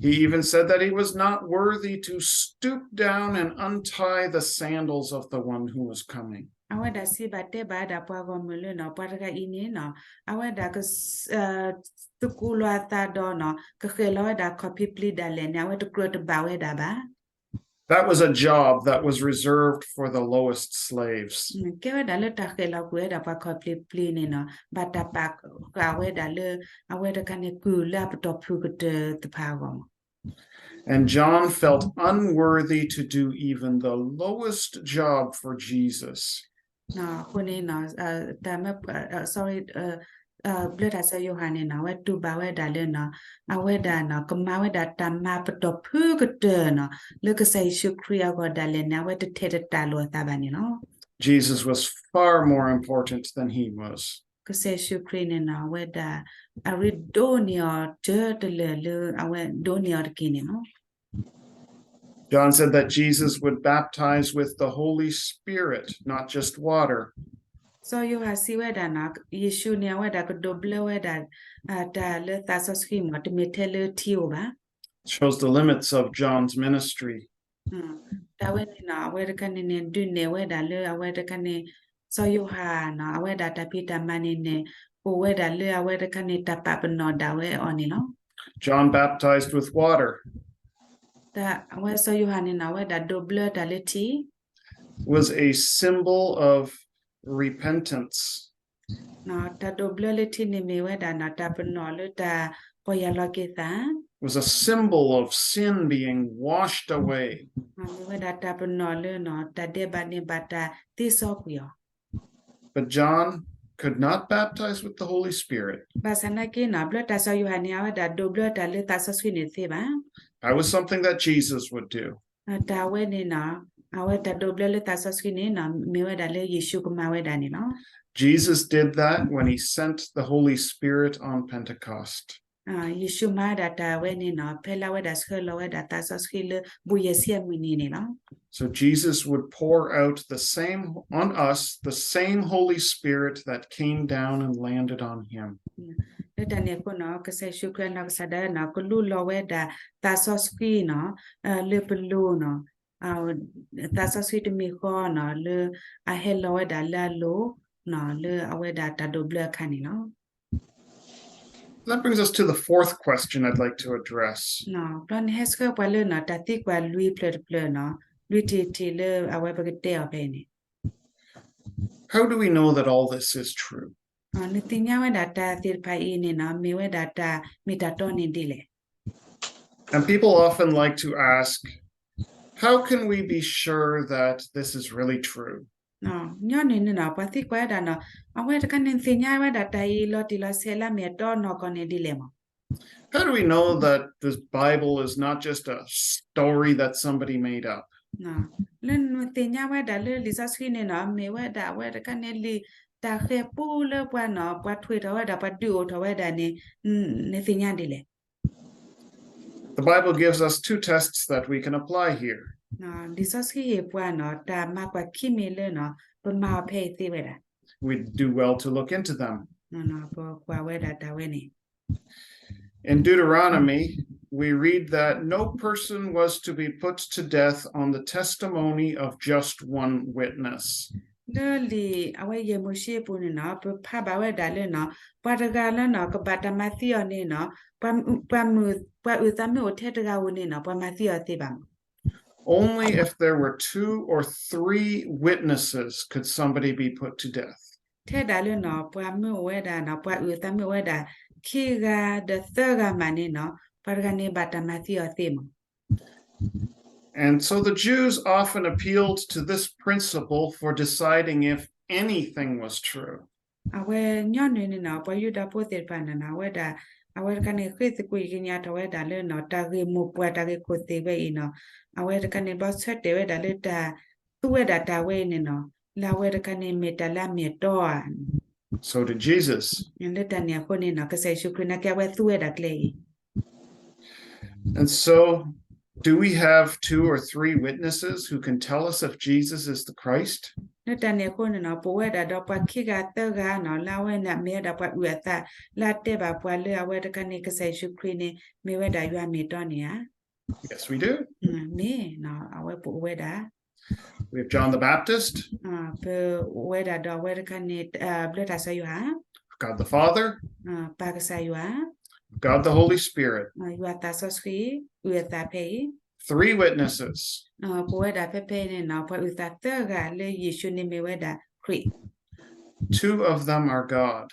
He even said that he was not worthy to stoop down and untie the sandals of the one who was coming. အဝဲဒၣ်စံးဘၣ်တဲဘၣ်ဝဲဒၣ်ပှၤဂီၢ်မုၢ်လၢနီၤ ပှၤတဂၤအံၤန့ၣ်နီၤ အဝဲဒၣ် သကိးလီၤအသးဒီးနီၤ ကဃဲၣ်လီၤဝဲဒၣ်ခီၣ်ဖံးပျံၤဒၣ်လဲာ်န့ၣ် အဝဲတကြၢးတဘၣ်ဝဲဒၣ်ဘၣ် That was a job that was reserved for the lowest slaves. ကဲဝဲဒၣ်လၢတၢ်ဃဲၣ်လီၤကွံာ်ဝဲဒၣ်ပှၤခီၣ်ဖံးပျံၤန့ၣ်နီၤ ဘၣ်တၢ်ပာ်ဃာ်ဝဲဒၣ်လၢ အဝဲတခါန့ၣ် ကုၢ်လၢအပတီၢ်ဖုၣ်ကတၢၢ်တဖၣ်အဂီၢ်မး And John felt unworthy to do even the lowest job for Jesus. အဃိန့ၣ် တၢ်မ့ၢ် sorry ဘျၢတၢ်စီၤယိၤဟၣ်န့ၣ်နီၤ အဝဲတူၢ်ဘၣ်ဝဲဒၣ်လၢနီၤ အဝဲဒၣ်နီၤ ကမၤဝဲဒၣ်တၢ်မၤပတီၢ်ဖုၣ်ကတၢၢ်နီၤ လၢကစၢ်ယ့ၣ်ၡူးခရံာ်အဂီၢ်ဒၣ်လဲာ်န့ၣ် အဝဲတထဲတတၢ်လိာ်အသးဘၣ်န့ၣ်လီၤ Jesus was far more important than he was. ကစၢ်ယ့ၣ်ၡူးခရံာ်န့ၣ်နီၤ အဝဲဒၣ် အရ့ဒိးန့ၢ်အီၤတၢ်တလၢာ်လၢအဝဲဒိးန့ၢ်အီၤတက့ၢ်န့ၣ်လီၤ John said that Jesus would baptize with the Holy Spirit, not just water. စီၤယိၤဟၣ်စံးဝဲဒၣ်နီၤ ယ့ၣ်ၡူးန့ၣ် အဝဲဒၣ်ကဒိးဘျၢဝဲဒၣ် တၢ်လၢသးစီဆှံမး တမ့ၢ်ထဲလၢထံဧိၤဘၣ် Shows the limits of John's ministry. တၢ်ဝဲန့ၣ်နီၤ အဝဲတခါန့ၣ်န့ၣ် ဒုးနဲၣ်ဝဲဒၣ်လၢအဝဲတခါန့ၣ် စီၤယိၤဟၣ်နီၤ အဝဲဒၣ်တၢ်ဖံးတၢ်မၤန့ၣ်န့ၣ် အိၣ်ဝဲဒၣ်လၢအဝဲတခါန့ၣ် တၢ်ပာ်ပနီၣ်ဒၣ်ဝဲအီၤန့ၣ်လီၤ. John baptized with water အဝဲစီၤယိၤဟၣ်န့ၣ်နီၤ အဝဲဒၣ်ဒိးဘျၢတၢ်လၢထံ was a symbol of repentance. တၢ်ဒိးဘျၢလၢထံန့ၣ်မ့ၢ်ဝဲဒၣ်နီၤ တၢ်ပနီၣ်လၢတၢ်ပီၢ်ယၢ်လီၤက့ၤသး was a symbol of sin being washed away. မ့ၢ်ဝဲဒၣ်တၢ်ပနီၣ်လၢနီၤ တၢ်ဒဲးဘးန့ၣ်ဘၣ်တၢ်သ့စီကွံာ်အီၤ But John could not baptize with the Holy Spirit. ဘၣ်ဆၣ်နာ်က့နီၤ ဘျၢတၢ်စီၤယိၤဟၣ်န့ၣ် အဝဲဒၣ်ဒိးဘျၢတၢ်လၢသးစီဆှံန့ၣ်တသ့ဘၣ်. That was something that Jesus would do. တၢ်ဝဲန့ၣ်နီၤ အဝဲတၢ်ဒိးဘျၢလၢသးစီဆှံန့ၣ်နီၤ မ့ၢ်ဝဲဒၣ်လၢယ့ၣ်ၡူးကမၤဝဲဒၣ်န့ၣ်လီၤ. Jesus did that when he sent the Holy Spirit on Pentecost. ယ့ၣ်ၡူးမၤဝဲဒၣ်တၢ်ဝဲန့ၣ်နီၤ ဖဲလၢအဝဲဒၣ်ဆှၢလီၤဝဲဒၣ်သးစီဆှံလၢ ဘူၣ်ယဲၢ်ဆံအမုၢ်နံၤန့ၣ်လီၤ. So Jesus would pour out the same, on us, the same Holy Spirit that came down and landed on him. လၢတၢ်န့ၣ်အဃိနီၤ ကစၢ်ယ့ၣ်ၡူးခရံာ်အနီၢ်ကစၢ်ဒၣ်ဝဲနီၤ ကလူလီၤဝဲဒၣ်သးစီဆှံနီၤ လၢပလိၤနီၤ သးစီဆှံတမံၤဃီနီၤ လၢအဟဲလီၤဝဲဒၣ်လၢအလိၤနီၤ လၢအဝဲဒၣ်တၢ်ဒိးဘျၢအခါန့ၣ်လီၤ. That brings us to the fourth question I'd like to address. ဘျီန့ၣ်ဟဲဆှၢပှၤလၢနီၤ တၢ်သံကွၢ်လွံၢ်ဖျၢၣ်တဖျၢၣ်နီၤ လွံၢ်ထံၣ်တထံၣ်လၢအဝဲပကတဲအီၤဖဲအံၤန့ၣ် How do we know that all this is true? နသ့ၣ်ညါဝဲဒၣ်တၢ်သ့ၣ်တဖၣ်အံၤန့ၣ်နီၤ မ့ၢ်ဝဲဒၣ်တၢ်မ့ၢ်တၢ်တီန့ၣ်ဒ်လဲၣ်. And people often like to ask, how can we be sure that this is really true? ညီနုၢ်န့ၣ်နီၤ ပှၤသံကွၢ်ဝဲဒၣ်နီၤ အဝဲတခါန့ၣ် နသ့ၣ်ညါဝဲဒၣ်တၢ်အံၤလီၤတံၢ်လီၤဆဲးလၢအမ့ၢ်အတီနီၢ်ကီၢ်န့ၣ်ဒ်လဲၣ်မး. How do we know that the Bible is not just a story that somebody made up? လၢနသ့ၣ်ညါဝဲဒၣ်လၢလံာ်စီဆှံန့ၣ်နီၤ မ့ၢ်ဝဲဒၣ်အဝဲတခါန့ၣ်လံာ်တၢ်ဃဲၤပူလၢပှၤနီၤ ပှၤထွံၣ်ထီၣ်ဝဲဒၣ် ပှၤဒုးအိၣ်ထီၣ်ဝဲဒၣ်န့ၣ် နသ့ၣ်ညါဒ်လဲၣ်. The Bible gives us two tests that we can apply here. လံာ်စီဆှံဟ့ၣ်ပှၤနီၤ တၢ်မၤကွၢ်ခံမံၤလၢနီၤ ပမၤအီၤဖဲအံၤသ့ဝဲဒၣ် We do well to look into them. ပကွၢ်ဝဲဒၣ်တၢ်ဝဲန့ၣ် In Deuteronomy, we read that no person was to be put to death on the testimony of just one witness. လၢလံာ်အဝဲယဲၢ်မိၤၡ့အပူၤန့ၣ်နီၤ ပဖးဘၣ်ဝဲဒၣ်လၢနီၤ ပှၤတဂၤလၢနီၤ ကဘၣ်တၢ်မၤသံအီၤန့ၣ်နီၤ ပှၤအုၣ်သးမ့ၢ်အိၣ်ထဲတဂၤဧိၤန့ၣ်နီၤ ပှၤမၤသံအီၤသ့ဘၣ်မး. Only if there were two or three witnesses could somebody be put to death. ထဲဒၣ်လၢနီၤ ပှၤမ့ၢ်အိၣ်ဝဲဒၣ်နီၤ ပှၤအုၣ်သးမ့ၢ်အိၣ်ဝဲဒၣ် ခံဂၤဒီးသၢဂၤမးန့ၣ်နီၤ ပှၤတဂၤန့ၣ်ဘၣ်တၢ်မၤသံအီၤသ့မး. And so the Jews often appealed to this principle for deciding if anything was true. အဝဲညီနုၢ်န့ၣ်နီၤ ပှၤယူဒၤဖိသ့ၣ်တဖၣ်န့ၣ်နီၤ အဝဲဒၣ် အဝဲတခါန့ၣ် ဃ့သကွံာ်ကညးထီၣ်ဝဲဒၣ်လၢနီၤ တၢ်ဂ့ၢ်မိၢ်ပှၢ်တၢ်ဂ့ၢ်ခိၣ်သ့ၣ်ဝဲအံၤနီၤ အဝဲတခါန့ၣ် ဘၣ်ဆၢတဲာ်ဝဲဒၣ်လၢတၢ် သူဝဲဒၣ်တၢ်ဝဲအံၤန့ၣ်နီၤ လၢအဝဲတခါန့ၣ် မ့ၢ်တၢ်လၢအမ့ၢ်အတီဧါ So did Jesus. လၢတၢ်န့ၣ်အဃိန့ၣ်နီၤ ကစၢ်ယ့ၣ်ၡူးခရံာ်နာ်က့ အဝဲသူဝဲဒၣ်ကျဲအံၤ And so, do we have two or three witnesses who can tell us if Jesus is the Christ? လၢတၢ်န့ၣ်အဃိန့ၣ်နီၤ ပအိၣ်ဝဲဒၣ်ဒီးပှၤခံဂၤသၢဂၤနီၤ လၢအဝဲန့ၣ်မ့ၢ်ဝဲဒၣ်ပှၤအုၣ်အသး လၢအတဲဘၣ်ပှၤလၢအဝဲတခါန့ၣ် ကစၢ်ယ့ၣ်ၡူးခရံာ်န့ၣ် မ့ၢ်ဝဲဒၣ်ယွၤမ့ၢ်တီန့ၣ်ဧါ Yes, we do. မ့ၢ်နီၤ အဝဲပအိၣ်ဝဲဒၣ် We have John the Baptist. ပအိၣ်ဝဲဒၣ်ဒီးအဝဲတခါန့ၣ် ဘျၢတၢ်စီၤယိၤဟၣ် God the Father. ပၢ်ကစၢ်ယွၤ God the Holy Spirit. ယွၤသးစီဆှံ အုၣ်အသးဖဲအံၤ Three witnesses. ပအိၣ်ဝဲဒၣ်ဖဲဖဲအံၤန့ၣ်နီၤ ပှၤအုၣ်သးသၢဂၤလၢယ့ၣ်ၡူးန့ၣ်မ့ၢ်ဝဲဒၣ်ခရံာ် Two of them are God.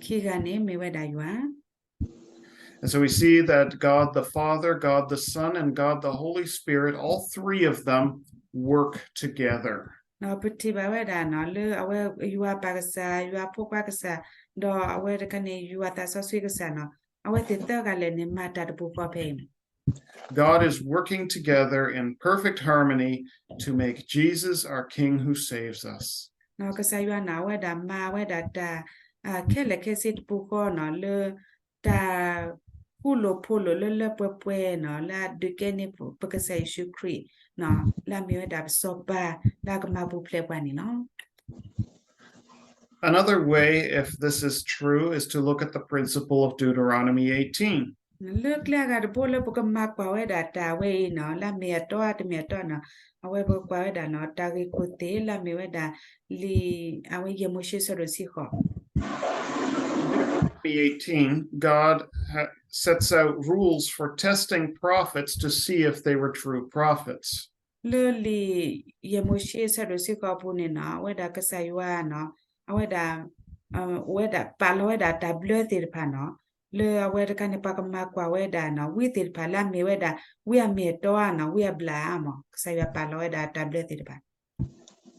ခံဂၤန့ၣ်မ့ၢ်ဝဲဒၣ်ယွၤ And so we see that God the Father, God the Son, and God the Holy Spirit, all three of them work together. ဒီးပထံၣ်ဘၣ်ဝဲဒၣ်နီၤ လၢအဝဲယွၤပၢ်ကစၢ် ယွၤဖိခွါကစၢ် ဒီးအဝဲတခါန့ၣ် ယွၤသးစီဆှံကစၢ်နီၤ အဝဲသ့ၣ်သၢဂၤလၢာ်န့ၣ် မၤတၢ်တပူၤဃီဖဲအံၤန့ၣ် God is working together in perfect harmony to make Jesus our King who saves us. ကစၢ်ယွၤန့ၣ် အဝဲဒၣ်မၤဝဲဒၣ်တၢ် ခဲလၢာ်ခဲဆ့တပူၤဃီနီၤ လၢတၢ်ဃူလိာ်ဖိးလိာ်လၢလၢပှဲၤပှဲၤနီၤ လၢအဒုးကဲန့ၢ်ပကစၢ်ယ့ၣ်ၡူးခရံာ်နီၤ လၢအမ့ၢ်ဝဲဒၣ်ပစီၤပၤ လၢအကမၤပူၤဖျဲးပှၤန့ၣ်လီၤ. Another way, if this is true, is to look at the principle of Deuteronomy eighteen. လၢကျဲအဂၤတဘိလၢပကမၤကွၢ်ဝဲဒၣ်တၢ်ဝဲအံၤနီၤ လၢအမ့ၢ်အတီဧါတမ့ၢ်အတီနီၤ အဝဲပကကွၢ်ဝဲဒၣ်နီၤ တၢ်ဂ့ၢ်ခိၣ်သ့ၣ်လၢအမ့ၢ်ဝဲဒၣ် လံာ်အဝဲယဲၢ်မိၤၡ့ဆၢဒိၣ်ဆံဃိး eighteen, God ha- sets out rules for testing prophets to see if they were true prophets. လၢလံာ်ယဲၢ်မိၤၡ့ဆၢဒိၣ်တဆံဃိးအပူၤန့ၣ်နီၤ အဝဲဒၣ်ကစၢ်ယွၤနီၤ အဝဲဒၣ် အဝဲဒၣ်ပာ်လီၤဝဲဒၣ်တၢ်ဘျၢသ့ၣ်တဖၣ်နီၤ လၢအဝဲတခါန့ၣ် ပှၤကမၤကွၢ်ဝဲဒၣ်နီၤ ဝံသ့ၣ်တဖၣ်လၢအမ့ၢ်ဝဲဒၣ် ဝံအမ့ၢ်အတီဧါနီၤ ဝံအဘျၣ်ဧါမး ကစၢ်ယွၤပာ်လီၤဝဲဒၣ်တၢ်ဘျၢသ့ၣ်တဖၣ်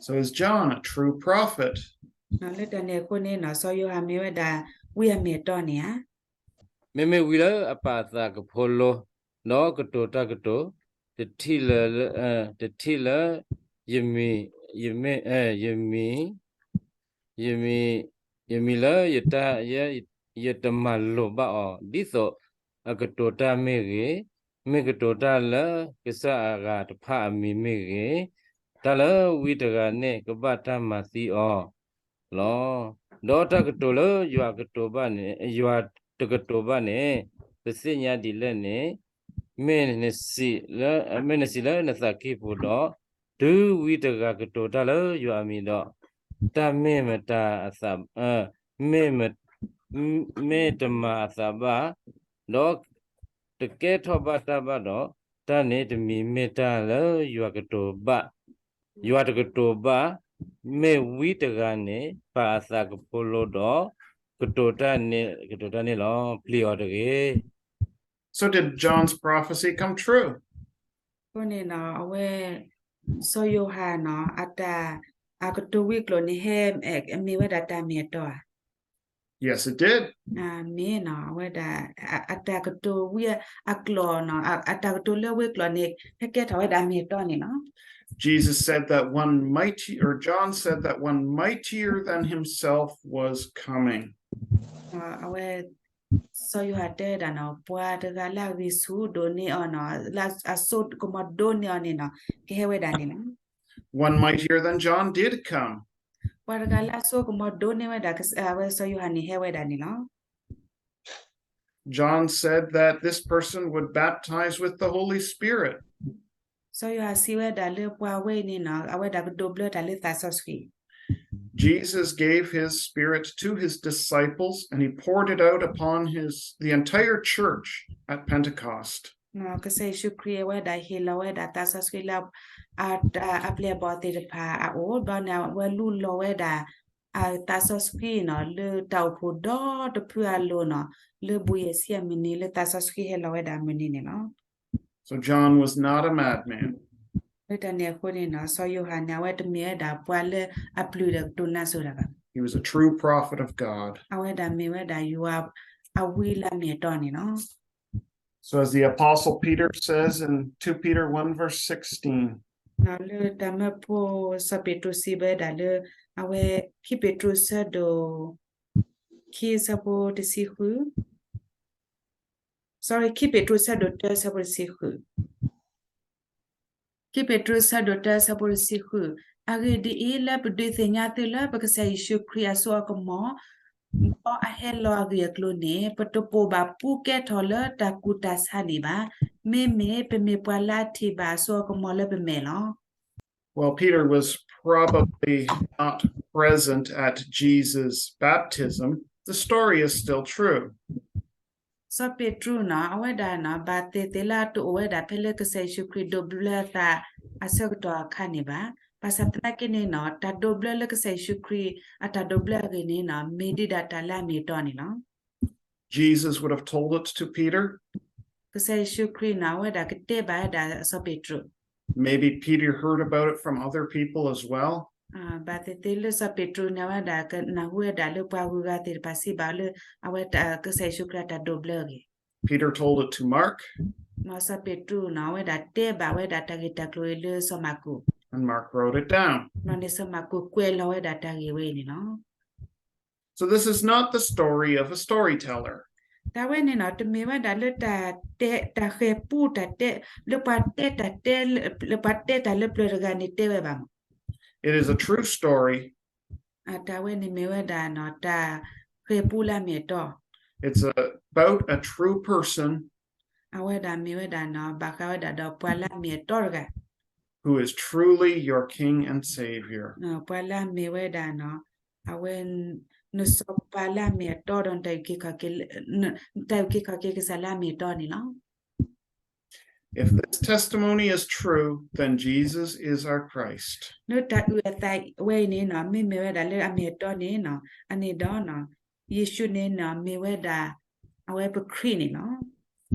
So is John a true prophet? လၢတၢ်န့ၣ်အဃိန့ၣ်နီၤ စီၤယိၤဟၣ်မ့ၢ်ဝဲဒၣ် ဝံအမ့ၢ်အတီန့ၣ်ဧါ မ့မ့ၢ်ဝံလၢအပာ်အသးကဖိလိ ဒီးကတိၤတၢ်ကတိၤ တထံၣ်လၢ တထံၣ်လၢ ယမံၤ ယမံၤ ယမံၤ ယမံၤလၢယတၢ် ယတမၤလိာ်ဘၣ်အီၤ ဒ်သိးအကတိၤတၢ်မ့ၢ်ဂ့ၤ, မ့ၢ်ကတိၤတၢ်လၢကစၢ်အဂၤတဖၣ်အမံၤမ့ၢ်ဂ့ၤ, တၢ်လၢဝံတဂၤန့ၣ်ကဘၣ်တၢ်မၤသံအီၤလီၤ. ဒီးတၢ်ကတိၤလၢယွၤကတိၤဘၣ်န့ၣ်, ယွၤတကတိၤဘၣ်န့ၣ်, ပသ့ၣ်ညါဒ်လဲၣ်န့ၣ်, မ့ၢ်နစံးလၢနသးကံၢ်ပူၤဒီး, တုၤဝံတဂၤကတိၤတၢ်လၢယွၤအမံၤဒီး, တၢ်မ့ၢ်မတၤအသး, မ့ၢ် မ့ၢ်တမၤအသးဘၣ်, ဒီးတကဲထီၣ်ဘၣ်တၢ်ဘၣ်ဒီး, တၢ်န့ၣ်တမံၤမ့ၢ်တၢ်လၢယွၤကတိၤဘၣ်, ယွၤတကတိၤဘၣ်, မ့ၢ်ဝံတဂၤန့ၣ် ပာ်အသးကဖိလိဒီး, ကတိၤတၢ်န့ၣ်, ကတိၤတၢ်န့ၣ်လီၤ. ပျံၤအီၤတဂ့ၤ. So did John's prophecy come true? အဃိန့ၣ်နီၤ အဝဲ စီၤယိၤဟၣ်နီၤ အတၢ် အကတိၤဝံအကျိာ်န့ၣ် ဟဲ မ့ၢ်ဝဲဒၣ်တၢ်မ့ၢ်အတီဧါ. Yes, it did. မ့ၢ်နီၤ အဝဲဒၣ် အတၢ်ကတိၤဝံအကျိာ်နီၤ အတၢ်ကတိၤလၢဝံအကျိာ်န့ၣ် ဟဲကဲထီၣ်ဝဲဒၣ်မ့ၢ်အတီန့ၣ်လီၤ. Jesus said that one mighty, or John said that one mightier than himself was coming. အဝဲ စီၤယိၤဟၣ်တဲဝဲဒၣ်နီၤ ပှၤတဂၤလၢအဂံၢ်ဆူၣ်ဒိၣ်န့ၢ်အီၤနီၤ လၢအစိကမီၤဒိၣ်န့ၢ်အီၤန့ၣ်နီၤ ကဟဲဝဲဒၣ်န့ၣ်လီၤ. One mightier than John did come. ပှၤတဂၤလၢအစိကမီၤဒိၣ်န့ၢ်ဝဲဒၣ် အဝဲစီၤယိၤဟၣ်န့ၣ်ဟဲဝဲဒၣ်န့ၣ်လီၤ. John said that this person would baptize with the Holy Spirit. စီၤယိၤဟၣ်စံးဝဲဒၣ်လၢပှၤဝဲအံၤန့ၣ်နီၤ အဝဲဒၣ်ကဒိးဘျၢတၢ်လၢသးစီဆှံ Jesus gave his Spirit to his disciples, and he poured it out upon his, the entire church at Pentecost. ကစၢ်ယ့ၣ်ၡူးခရံာ်အဝဲဒၣ်ဟ့ၣ်လီၤဝဲဒၣ်သးစီဆှံလၢ အပျဲၢ်အဘီၣ်သ့ၣ်တဖၣ်အအိၣ် ဒီးန့ၣ်အဝဲလူလီၤဝဲဒၣ် အသးစီဆှံနီၤ လၢတၢ်အိၣ်ဖှိၣ်ဒီတဖုအလိၤနီၤ လၢဘူၣ်ယဲၢ်ဆံအမုၢ်နံၤ လၢသးစီဆှံဟဲလီၤဝဲဒၣ်အမုၢ်နံၤန့ၣ်လီၤ. So John was not a madman. လၢတၢ်န့ၣ်အဃိန့ၣ်နီၤ စီၤယိၤဟၣ်န့ၣ် အဝဲတမ့ၢ်ဝဲဒၣ်ပှၤလၢအပျုၢ်ဒီးကတိၤနါစိၤတၢ်ဘၣ်. He was a true prophet of God. အဝဲဒၣ်မ့ၢ်ဝဲဒၣ်ယွၤအဝံလၢအမ့ၢ်အတီန့ၣ်လီၤ. So as the Apostle Peter says in two Peter one verse sixteen, လၢတၢ်မၢဖိစီၤပ့းတရူးစံးဝဲဒၣ်လၢ အဝဲခံပ့းတရူးဆၢဒိၣ် ခံဆၢဖိတဆံဃု sorry ခံပ့းတရူးဆၢဒိၣ်တၢဆၢဖိတဆံဃု ခံပ့းတရူးဆၢဒိၣ်တၢဆၢဖိတဆံဃု အဂ့ၢ်ဒ်အံၤ, လၢပဒုးသ့ၣ်ညါသုလၢပကစၢ်ယ့ၣ်ၡူးခရံာ်အစိအကမီၤ, ဒီးအဟဲလီၤအဂ့ၢ်အကျိၤန့ၣ်, ပတပိာ်ဘၣ်ပူၤကဲထီၣ်လၢတၢ်ကူၣ်တၢ်ဆးန့ၣ်ဘၣ်. မ့မ့ၢ်ပမ့ၢ်ပှၤလၢအထံၣ်ဘၣ်အစိအကမီၤလၢပမဲာ်လီၤ. Well, Peter was probably not present at Jesus' baptism. The story is still true. စီၤပ့းတရူးနီၤ, အဝဲဒၣ်နီၤ, ဘၣ်သ့ၣ်သ့ၣ်လၢအတအိၣ်ဝဲဒၣ်ဖဲလၢကစၢ်ယ့ၣ်ၡူးခရံာ်ဒိးဘျၢသးအဆၢကတီၢ်အခါန့ၣ်ဘၣ်. ဘၣ်ဆၣ်သနာ်က့န့ၣ်နီၤ, တၢ်ဒိးဘျၢလၢကစၢ်ယ့ၣ်ၡူးခရံာ်အတၢ်ဒိးဘျၢအဂ့ၢ်န့ၣ်နီၤ, မ့ၢ်ဒံးဒၣ်တၢ်လၢအမ့ၢ်အတီန့ၣ်လီၤ. Jesus would have told it to Peter. ကစၢ်ယ့ၣ်ၡူးခရံာ်နီၤ, အဝဲဒၣ်ကတဲဘၣ်ဝဲဒၣ်စီၤပ့းတရူး. Maybe Peter heard about it from other people as well. ဘၣ်သ့ၣ်သ့ၣ်လၢစီၤပ့းတရူးန့ၣ် အဝဲဒၣ်ကနၢ်ဟူဝဲဒၣ်လၢပှၤဂုၤဂၤသ့ၣ်တဖၣ်စံးဘၣ်လၢ အဝဲကစၢ်ယ့ၣ်ၡူးခရံာ်အတၢ်ဒိးဘျၢအဂ့ၢ်. Peter told it to Mark. စီၤပ့းတရူးနီၤ, အဝဲဒၣ်တဲဘၣ်ဝဲဒၣ်တၢ်ဂ့ၢ်တၢ်ကျိၤအံၤလၢစီၤမၢ်ကူး. And Mark wrote it down. ဒီးန့ၣ်စီၤမၢ်ကူးကွဲးလီၤဝဲဒၣ်တၢ်ဂ့ၢ်ဝဲအံၤန့ၣ်လီၤ. So this is not the story of a storyteller. တၢ်ဝဲန့ၣ်နီၤ, တမ့ၢ်ဝဲဒၣ်လၢတၢ်တဲ, တၢ်ဃဲၤပူတၢ်တဲ, လၢပှၤတဲတၢ်တဲ, လၢပှၤတဲတၢ်လၢပျၢၤတဂၤန့ၣ်တဲဝဲဘၣ်မး. It is a true story. တၢ်ဝဲန့ၣ်မ့ၢ်ဝဲဒၣ်နီၤ, တၢ်ဃဲၤပူလၢအမ့ၢ်အတီ. It's about a true person. အဝဲဒၣ်မ့ၢ်ဝဲဒၣ်နီၤ, ဘၣ်ဃးဝဲဒၣ်ဒီးပှၤလၢအမ့ၢ်အတီတဂၤ. Who is truly your King and Savior. ပှၤလၢအမ့ၢ်ဝဲဒၣ်နီၤ, အဝဲ နစီၤပၤလၢအမ့ၢ်အတီဒီး နတၢ်အုၣ်က့ၤခီၣ်က့ၤကစၢ်လၢအမ့ၢ်အတီန့ၣ်လီၤ. If this testimony is true, then Jesus is our Christ. လၢတၢ်အုၣ်အသးဝဲအံၤန့ၣ်နီၤ မ့မ့ၢ်ဝဲဒၣ်လၢအမ့ၢ်အတီန့ၣ်နီၤ အန့ၣ်ဒီး ယ့ၣ်ၡူးန့ၣ်နီၤ မ့ၢ်ဝဲဒၣ် အဝဲပခရံာ်န့ၣ်လီၤ.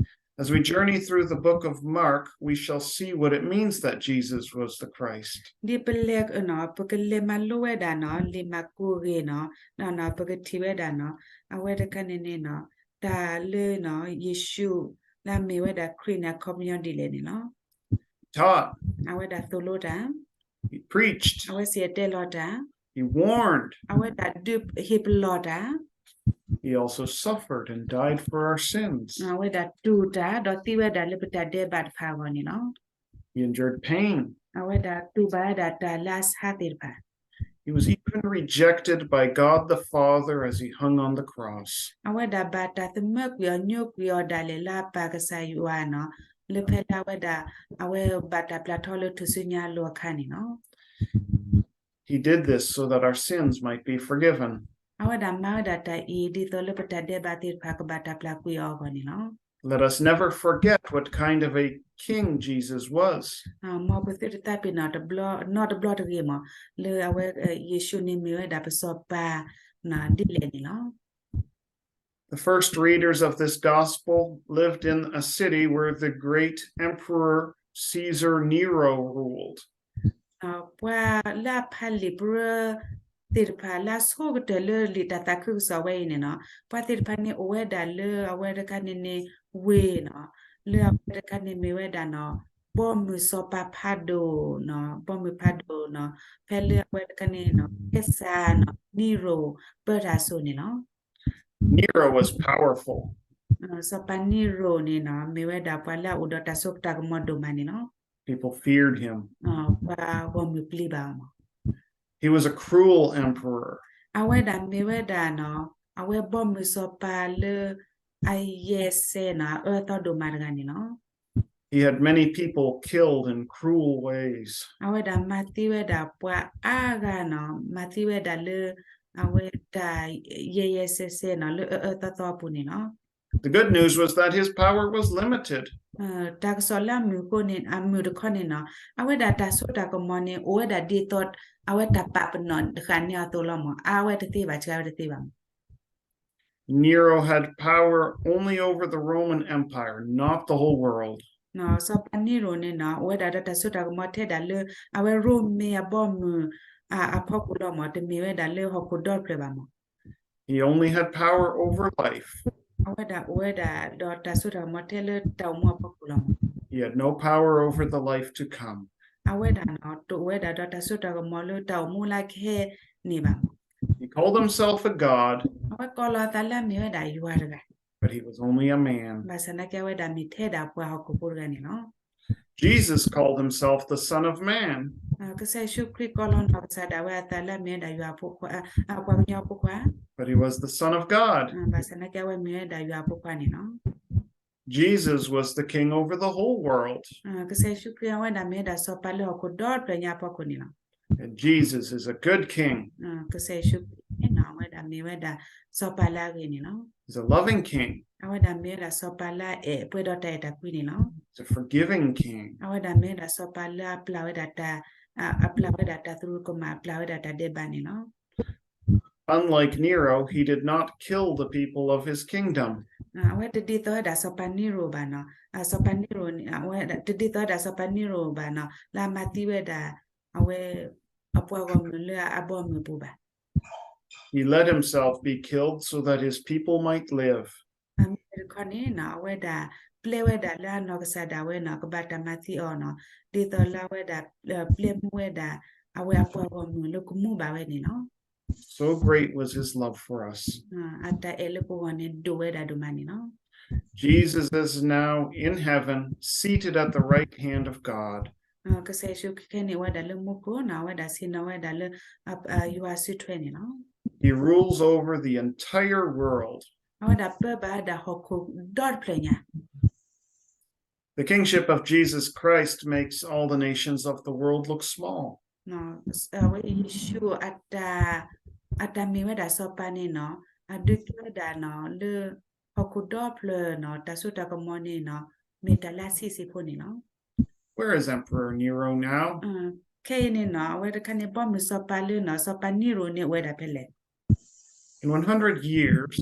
As we journey through the book of Mark, we shall see what it means that Jesus was the Christ. ဒ်ပလဲၤနီၤ ပကလဲၤမၤလိဝဲဒၣ်နီၤ လံာ်မၢ်ကူးအဂ့ၢ်နီၤ ဒီးပကထံၣ်ဝဲဒၣ်နီၤ အဝဲတခါန့ၣ်န့ၣ်နီၤ တၢ်လၢနီၤ ယ့ၣ်ၡူးလၢအမ့ၢ်ဝဲဒၣ်ခရံာ်န့ၣ် အခီပညီဒ်လဲၣ်န့ၣ်လီၤ. He taught. အဝဲဒၣ်သိၣ်လိတၢ် He preached. အဝဲစံၣ်တဲၤတဲလီၤတၢ် He warned. အဝဲဒၣ်ဒုးဟ့ၣ်ပလီၢ်တၢ် He also suffered and died for our sins. အဝဲဒၣ်တူၢ်တၢ် ဒီးသံဝဲဒၣ်လၢပတၢ်ဒဲးဘးတဖၣ်အဂီၢ်န့ၣ်လီၤ. He endured pain. အဝဲဒၣ်တူၢ်ဘၣ်ဝဲဒၣ်တၢ်လၢအဆါသ့ၣ်တဖၣ် He was even rejected by God the Father as he hung on the cross. အဝဲဒၣ်ဘၣ်တၢ်သမၢကွံာ်အီၤညိကွံာ်အီၤဒၣ်လဲာ်လၢအပၢ်ကစၢ်ယွၤနီၤ လၢဖဲလၢအဝဲဒၣ် အဝဲဘၣ်တၢ်ပျၢ်ထီလၢထူၣ်စုညါအလိၤအခါန့ၣ်လီၤ. He did this so that our sins might be forgiven. အဝဲဒၣ်မၤဝဲဒၣ်တၢ်အံၤ ဒ်သိးလၢပတၢ်ဒဲးဘးသ့ၣ်တဖၣ်ကဘၣ်တၢ်ပျၢ်ကွံာ်အီၤအဂီၢ်န့ၣ်လီၤ. Let us never forget what kind of a king Jesus was. မ်ပသုတသးပ့ၤနီၣ်တဘျီ နီတဘျီတဂ့ၤမး လၢအဝဲ ယ့ၣ်ၡူးန့ၣ်မ့ၢ်ဝဲဒၣ်ပစီၤပၤ ဒ်လဲၣ်န့ၣ်လီၤ. The first readers of this gospel lived in a city where the great emperor Caesar Nero ruled. ပှၤလၢအဖးလံာ်ပရၢသ့ၣ်တဖၣ်လၢအဆိကတၢၢ်လၢလံာ်တၢ်သးခုကစီၣ်ဝဲအံၤန့ၣ်နီၤ ပှၤသ့ၣ်တဖၣ်န့ၣ် အိၣ်ဝဲဒၣ်လၢအဝဲတခါန့ၣ်န့ၣ် ဝ့ၢ်နီၤ လၢအဝဲတခါန့ၣ်မ့ၢ်ဝဲဒၣ်နီၤ ဘီမုၢ်စီၤပၤဖးဒိၣ်နီၤ ဘီမုၢ်ဖးဒိၣ်နီၤ ဖဲလၢအဝဲတခါန့ၣ်နီၤ ကဲစၢ်နီၤ နံရိၣ် ပၢတၢ်အစိၤန့ၣ်လီၤ. Nero was powerful. စီၤပၤနံရိၣ်န့ၣ်နီၤ မ့ၢ်ဝဲဒၣ်ပှၤလၢအအိၣ်ဒီးတၢ်စိတၢ်ကမီၤဒိၣ်မးန့ၣ်လီၤ. People feared him. ပှၤဂီၢ်မုၢ်ပျံၤဘၣ်အီၤမး. He was a cruel emperor. အဝဲဒၣ်မ့ၢ်ဝဲဒၣ်နီၤ အဝဲဘီမုၢ်စီၤပၤလၢ အယဲၢ်စဲနီၤ အအၢအသီဒိၣ်မးတဂၤန့ၣ်လီၤ. He had many people killed in cruel ways. အဝဲဒၣ်မၤသံဝဲဒၣ်ပှၤအါဂၤနီၤ မၤသံဝဲဒၣ်လၢ အဝဲတၢ်ယဲၢ်ယဲၢ်စဲစဲနီၤ လၢအအၢအသီသီအပူၤန့ၣ်လီၤ. The good news was that his power was limited. တၢ်ကစီၣ်လၢအမုာ်အဃိန့ၣ် အမုာ်တခီန့ၣ်နီၤ အဝဲဒၣ်တၢ်စိတၢ်ကမီၤန့ၣ် အိၣ်ဝဲဒၣ်ဒ်သိး အဝဲတၢ်ပာ်ပနီၣ်ဃာ်န့ၢ်အသိးလီၤမး အါဝဲတသ့ဘၣ် ဆှၢဝဲတသ့ဘၣ်မး. Nero had power only over the Roman Empire, not the whole world. စီၤပၤနံရိၣ်န့ၣ်နီၤ အိၣ်ဝဲဒၣ်ဒီးတၢ်စိတၢ်ကမီၤထဲဒၣ်လၢ အဝဲရိမ့ၤအဘီမုၢ် အဖီခိၣ်လီၤမး တမ့ၢ်ဝဲဒၣ်လၢဟီၣ်ခိၣ်ဒီတဖျၢၣ်ဘၣ်မး. He only had power over life. အဝဲဒၣ်အိၣ်ဝဲဒၣ်ဒီးတၢ်စိတၢ်ကမီၤထဲလၢတၢ်အိၣ်မူအဖီခိၣ်လီၤမး. He had no power over the life to come. အဝဲဒၣ်နီၤ တအိၣ်ဝဲဒၣ်ဒီးတၢ်စိတၢ်ကမီၤလၢတၢ်အိၣ်မူလၢအကဟဲန့ၣ်ဘၣ်မး. He called himself a god. အဝဲကိးလီၤအသးလၢအမ့ၢ်ဝဲဒၣ်ယွၤတဂၤ but he was only a man. ဘၣ်ဆၣ်သနာ်က့ အဝဲဒၣ်မ့ၢ်ထဲဒၣ်ပှၤဟီၣ်ခိၣ်ဖိတဂၤန့ၣ်လီၤ. Jesus called himself the Son of Man. ကစၢ်ယ့ၣ်ၡူးခရံာ်ကိးလီၤနီၢ်ကစၢ်ဒၣ်ဝဲအသးလၢအမ့ၢ်ဝဲဒၣ်ယွၤအဖိခွါ, ပှၤကညီအဖိခွါ, but he was the Son of God. ဘၣ်ဆၣ်သနာ်က့ အဝဲမ့ၢ်ဝဲဒၣ်ယွၤအဖိခွါန့ၣ်လီၤ. Jesus was the king over the whole world. ကစၢ်ယ့ၣ်ၡူးခရံာ်အဝဲဒၣ်မ့ၢ်ဝဲဒၣ်စီၤပၤလၢဟီၣ်ခိၣ်ဒီတဖျၢၣ်ညါအဖီခိၣ်န့ၣ်လီၤ. And Jesus is a good king. ကစၢ်ယ့ၣ်ၡူးခရံာ်န့ၣ် အဝဲဒၣ်မ့ၢ်ဝဲဒၣ်စီၤပၤလၢအဂ့ၤန့ၣ်လီၤ. He's a loving king. အဝဲဒၣ်မ့ၢ်ဝဲဒၣ်စီၤပၤလၢအအဲၣ်ပှဲၤဒီးတၢ်အဲၣ်တၢ်ကွံန့ၣ်လီၤ. He's a forgiving king. အဝဲဒၣ်မ့ၢ်ဝဲဒၣ်စီၤပၤလၢအပျၢ်ဝဲဒၣ်တၢ်, အပျၢ်ဝဲဒၣ်တၢ်သရူးကမၣ် အပျၢ်ဝဲဒၣ်တၢ်ဒဲးဘးန့ၣ်လီၤ. Unlike Nero, he did not kill the people of his kingdom. အဝဲတဒ်သိးဝဲဒၣ်စီၤပၤနံရိၣ်ဘၣ်နီၤ, စီၤပၤနံရိၣ်, တဒ်သိးဝဲဒၣ်စီၤပၤနံရိၣ်ဘၣ်နီၤ, လၢအမၤသံဝဲဒၣ် အဝဲ အပှၤဂီၢ်မုၢ်လၢအဘီအမုၢ်အပူၤဘၣ်. He let himself be killed so that his people might live. မ့ၢ်တခီန့ၣ်နီၤ အဝဲဒၣ်ပျဲဝဲဒၣ်လၢအနီၢ်ကစၢ်ဒၣ်ဝဲနီၤ ကဘၣ်တၢ်မၤသံအီၤနီၤ, ဒ်သိးလၢအဝဲဒၣ် ပျဲမူဝဲဒၣ် အဝဲအပှၤဂီၢ်မုၢ်လၢကမူဘၣ်ဝဲန့ၣ်လီၤ. So great was his love for us. အတၢ်အဲၣ်လၢပဂီၢ်န့ၣ် ဒိၣ်ဝဲဒၣ်ဒိၣ်မးန့ၣ်လီၤ. Jesus is now in heaven, seated at the right hand of God. ကစၢ်ယ့ၣ်ၡူးခရံာ်ခဲအံၤန့ၣ် အဝဲဒၣ်လၢမူခိၣ်နီၤ အဝဲဒၣ်ဆ့ၣ်နီၤဝဲဒၣ်လၢ ယွၤစုထွဲန့ၣ်လီၤ. He rules over the entire world. အဝဲဒၣ်ပၢဘၣ်ဝဲဒၣ်ဟီၣ်ခိၣ်ဒီတဖျၢၣ်ညါ The kingship of Jesus Christ makes all the nations of the world look small. အဝဲယ့ၣ်ၡူးအတၢ် အတၢ်မ့ၢ်ဝဲဒၣ်စီၤပၤန့ၣ်နီၤ အဒုးကဲဝဲဒၣ်နီၤ လၢဟီၣ်ခိၣ်ဒီဖျၢၣ်နီၤ တၢ်စိတၢ်ကမီၤန့ၣ်နီၤ မ့ၢ်တၢ်လၢအဆံးဆံးဖိန့ၣ်လီၤ. Where is Emperor Nero now? ခဲအံၤန့ၣ်နီၤ အဝဲတခါန့ၣ် ဘီမုၢ်စီၤပၤလၢနီၤ စီၤပၤနံရိၤန့ၣ်အိၣ်ဝဲဒၣ်ဖဲလဲၣ်. In one hundred years,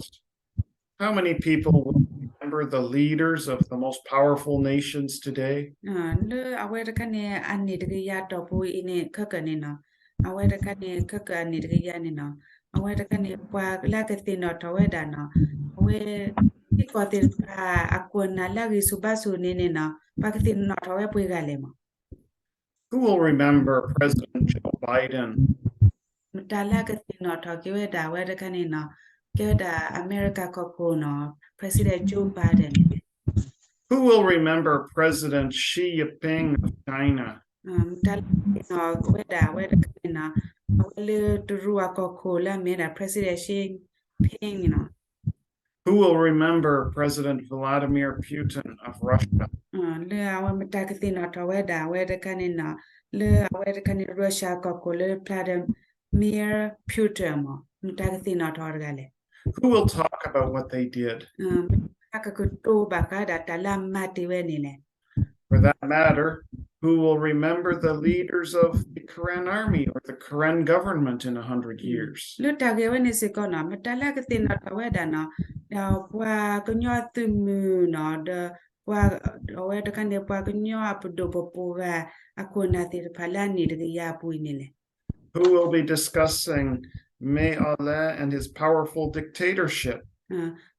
how many people will remember the leaders of the most powerful nations today? လၢအဝဲတခါန့ၣ် အနံၣ်တကယၤတီၢ်ပူၤအံၤန့ၣ် ခဲကနံၣ်န့ၣ်နီၤ အဝဲတခါန့ၣ် ခဲကအနံၣ်တကယၤန့ၣ်နီၤ အဝဲတခါန့ၣ် ပှၤလၢကသ့ၣ်နီၣ်ထီၣ်ဝဲဒၣ်နီၤ အဝဲ ထံကီၢ်သ့ၣ်တဖၣ်အခိၣ်အနၢ်လၢအဂံၢ်ဆူၣ်ဘါဆူၣ်န့ၣ်န့ၣ်နီၤ ပှၤကသ့ၣ်နီၣ်ထီၣ်ဝဲပှဲၤဂၤလဲၣ်မး. Who will remember President Joe Biden? မတၤလၢကသ့ၣ်နီၣ်ထီၣ်က့ၤဝဲဒၣ် အဝဲတခါန့ၣ်နီၤ ကဲဝဲဒၣ်အမဲရကၤကီၢ်ခိၣ်နီၤ President Joe Biden န့ၣ်လဲၣ်. Who will remember President Xi Jinping of China? မတၤလၢကသ့ၣ်နီၣ်ဝဲဒၣ် အဝဲတခါန့ၣ်နီၤ အဝဲလၢတရူးအကီၢ်ခိၣ်လၢအမ့ၢ်ဝဲဒၣ် President Xi Jinping န့ၣ်နီၤ Who will remember President Vladimir Putin of Russia? လၢအဝဲမတၤကသ့ၣ်နီၣ်ထီၣ်ဝဲဒၣ် အဝဲတခါန့ၣ်နီၤ လၢအဝဲတခါန့ၣ် Russia ကီၢ်ခိၣ်လၢ Vladimir Putin မး မတၤကသ့ၣ်နီၣ်ထီၣ်တဂၤလဲၣ်. Who will talk about what they did? မတၤကကတိၤဘၣ်ဃးဒၣ်တၢ်လၢအမၤတ့ၢ်ဝဲန့ၣ်လဲၣ်. For that matter, who will remember the leaders of the Karen Army or the Karen government in a hundred years? လၢတၢ်ဂ့ၢ်ဝဲန့ၣ်စ့ၢ်ကီးနီၤ မတၤလၢကသ့ၣ်နီၣ်ထီၣ်ဝဲဒၣ်နီၤ ဒီးပှၤကညီသုးမုၢ်နီၤ ဒီးပှၤ အဝဲတခါန့ၣ် ပှၤကညီအပဒိၣ်ပပှိၢ်ဂၤ အခိၣ်အနၢ်သ့ၣ်တဖၣ်လၢအနံၣ်တကယၤအပူၤအံၤန့ၣ်လဲၣ်. Who will be discussing Mele and his powerful dictatorship?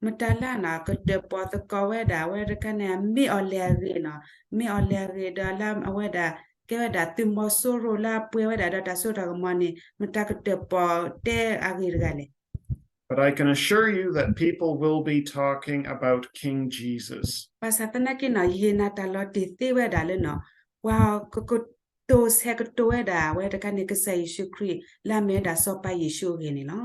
မတၤလၢနီၤ ကတၢၣ်ပီၣ်သကိးဝဲဒၣ် အဝဲတခါန့ၣ် မ့ၢ်အီၣ်လဲၣ်အဂ့ၢ်နီၤ မ့ၢ်အီၣ်လဲၣ်အဂ့ၢ်ဒီးလၢအဝဲဒၣ် ကဲဝဲဒၣ်သုးမီၤစိရိၤလၢအပှဲၤဝဲဒၣ်ဒီးတၢ်စိတၢ်ကမီၤန့ၣ် မတၤကတၢၣ်ပီၣ်တဲအဂ့ၢ်တဂၤလဲၣ်. But I can assure you that people will be talking about King Jesus. ဘၣ်ဆၣ်သနာ်က့နီၤ ယဟ့ၣ်နၤတၢ်လီၤတံၢ်သ့ဝဲဒၣ်လၢနီၤ ပှၤကကတိၤဆဲးကတိၤဝဲဒၣ် အဝဲတခါန့ၣ် ကစၢ်ယ့ၣ်ၡူးခရံာ် လၢအမ့ၢ်ဝဲဒၣ်စီၤပၤယ့ၣ်ၡူးအဂ့ၢ်န့ၣ်လီၤ.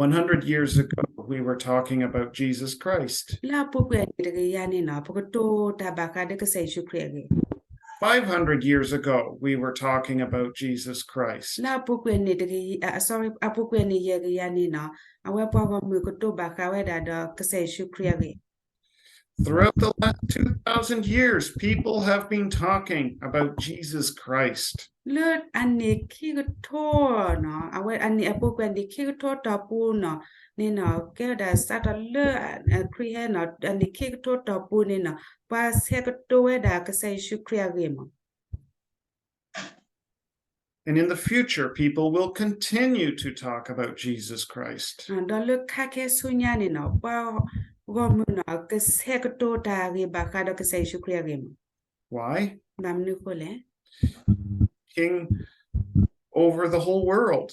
One hundred years ago, we were talking about Jesus Christ. လၢအပူၤကွံာ်အနံၣ်တကယၤန့ၣ်နီၤ ပကတိၤတၢ်ဘၣ်ဃးဒီးကစၢ်ယ့ၣ်ၡူးခရံာ်အဂ့ၢ် Five hundred years ago, we were talking about Jesus Christ. လၢအပူၤကွံာ်အနံၣ်တကယၤ sorry အပူၤကွံာ်အနံၣ်ယဲၢ်ကယၤန့ၣ်နီၤ အဝဲပှၤဂီၢ်မုၢ်ကတိၤဘၣ်ဃးဝဲဒၣ်ဒီးကစၢ်ယ့ၣ်ၡူးခရံာ်အဂ့ၢ် Throughout the last two thousand years, people have been talking about Jesus Christ. လၢအနံၣ်ခံကထိနီၤ အဝဲအနံၣ်အပူၤကွံာ်အနံၣ်ခံကထိတီၢ်ပူၤနီၤ န့ၣ်နီၤ ကဲဝဲဒၣ်စးထီၣ်လၢ ခရံာ်ဟဲနီၤ အနံၣ်ခံကထိတီၢ်ပူၤန့ၣ်နီၤ ပှၤဆဲးကတိၤဝဲဒၣ်ကစၢ်ယ့ၣ်ၡူးခရံာ်အဂ့ၢ်မး And in the future, people will continue to talk about Jesus Christ. ဒီးလၢခါခဲဆူညါန့ၣ်နီၤ ပှၤဂီၢ်မုၢ်နီၤ ကဆဲးကတိၤတၢ်ဂ့ၢ်ဘၣ်ဃးဒီးကစၢ်ယ့ၣ်ၡူးခရံာ်အဂ့ၢ်မး Why? ဘၣ်မနုၤအဃိလဲၣ် King over the whole world.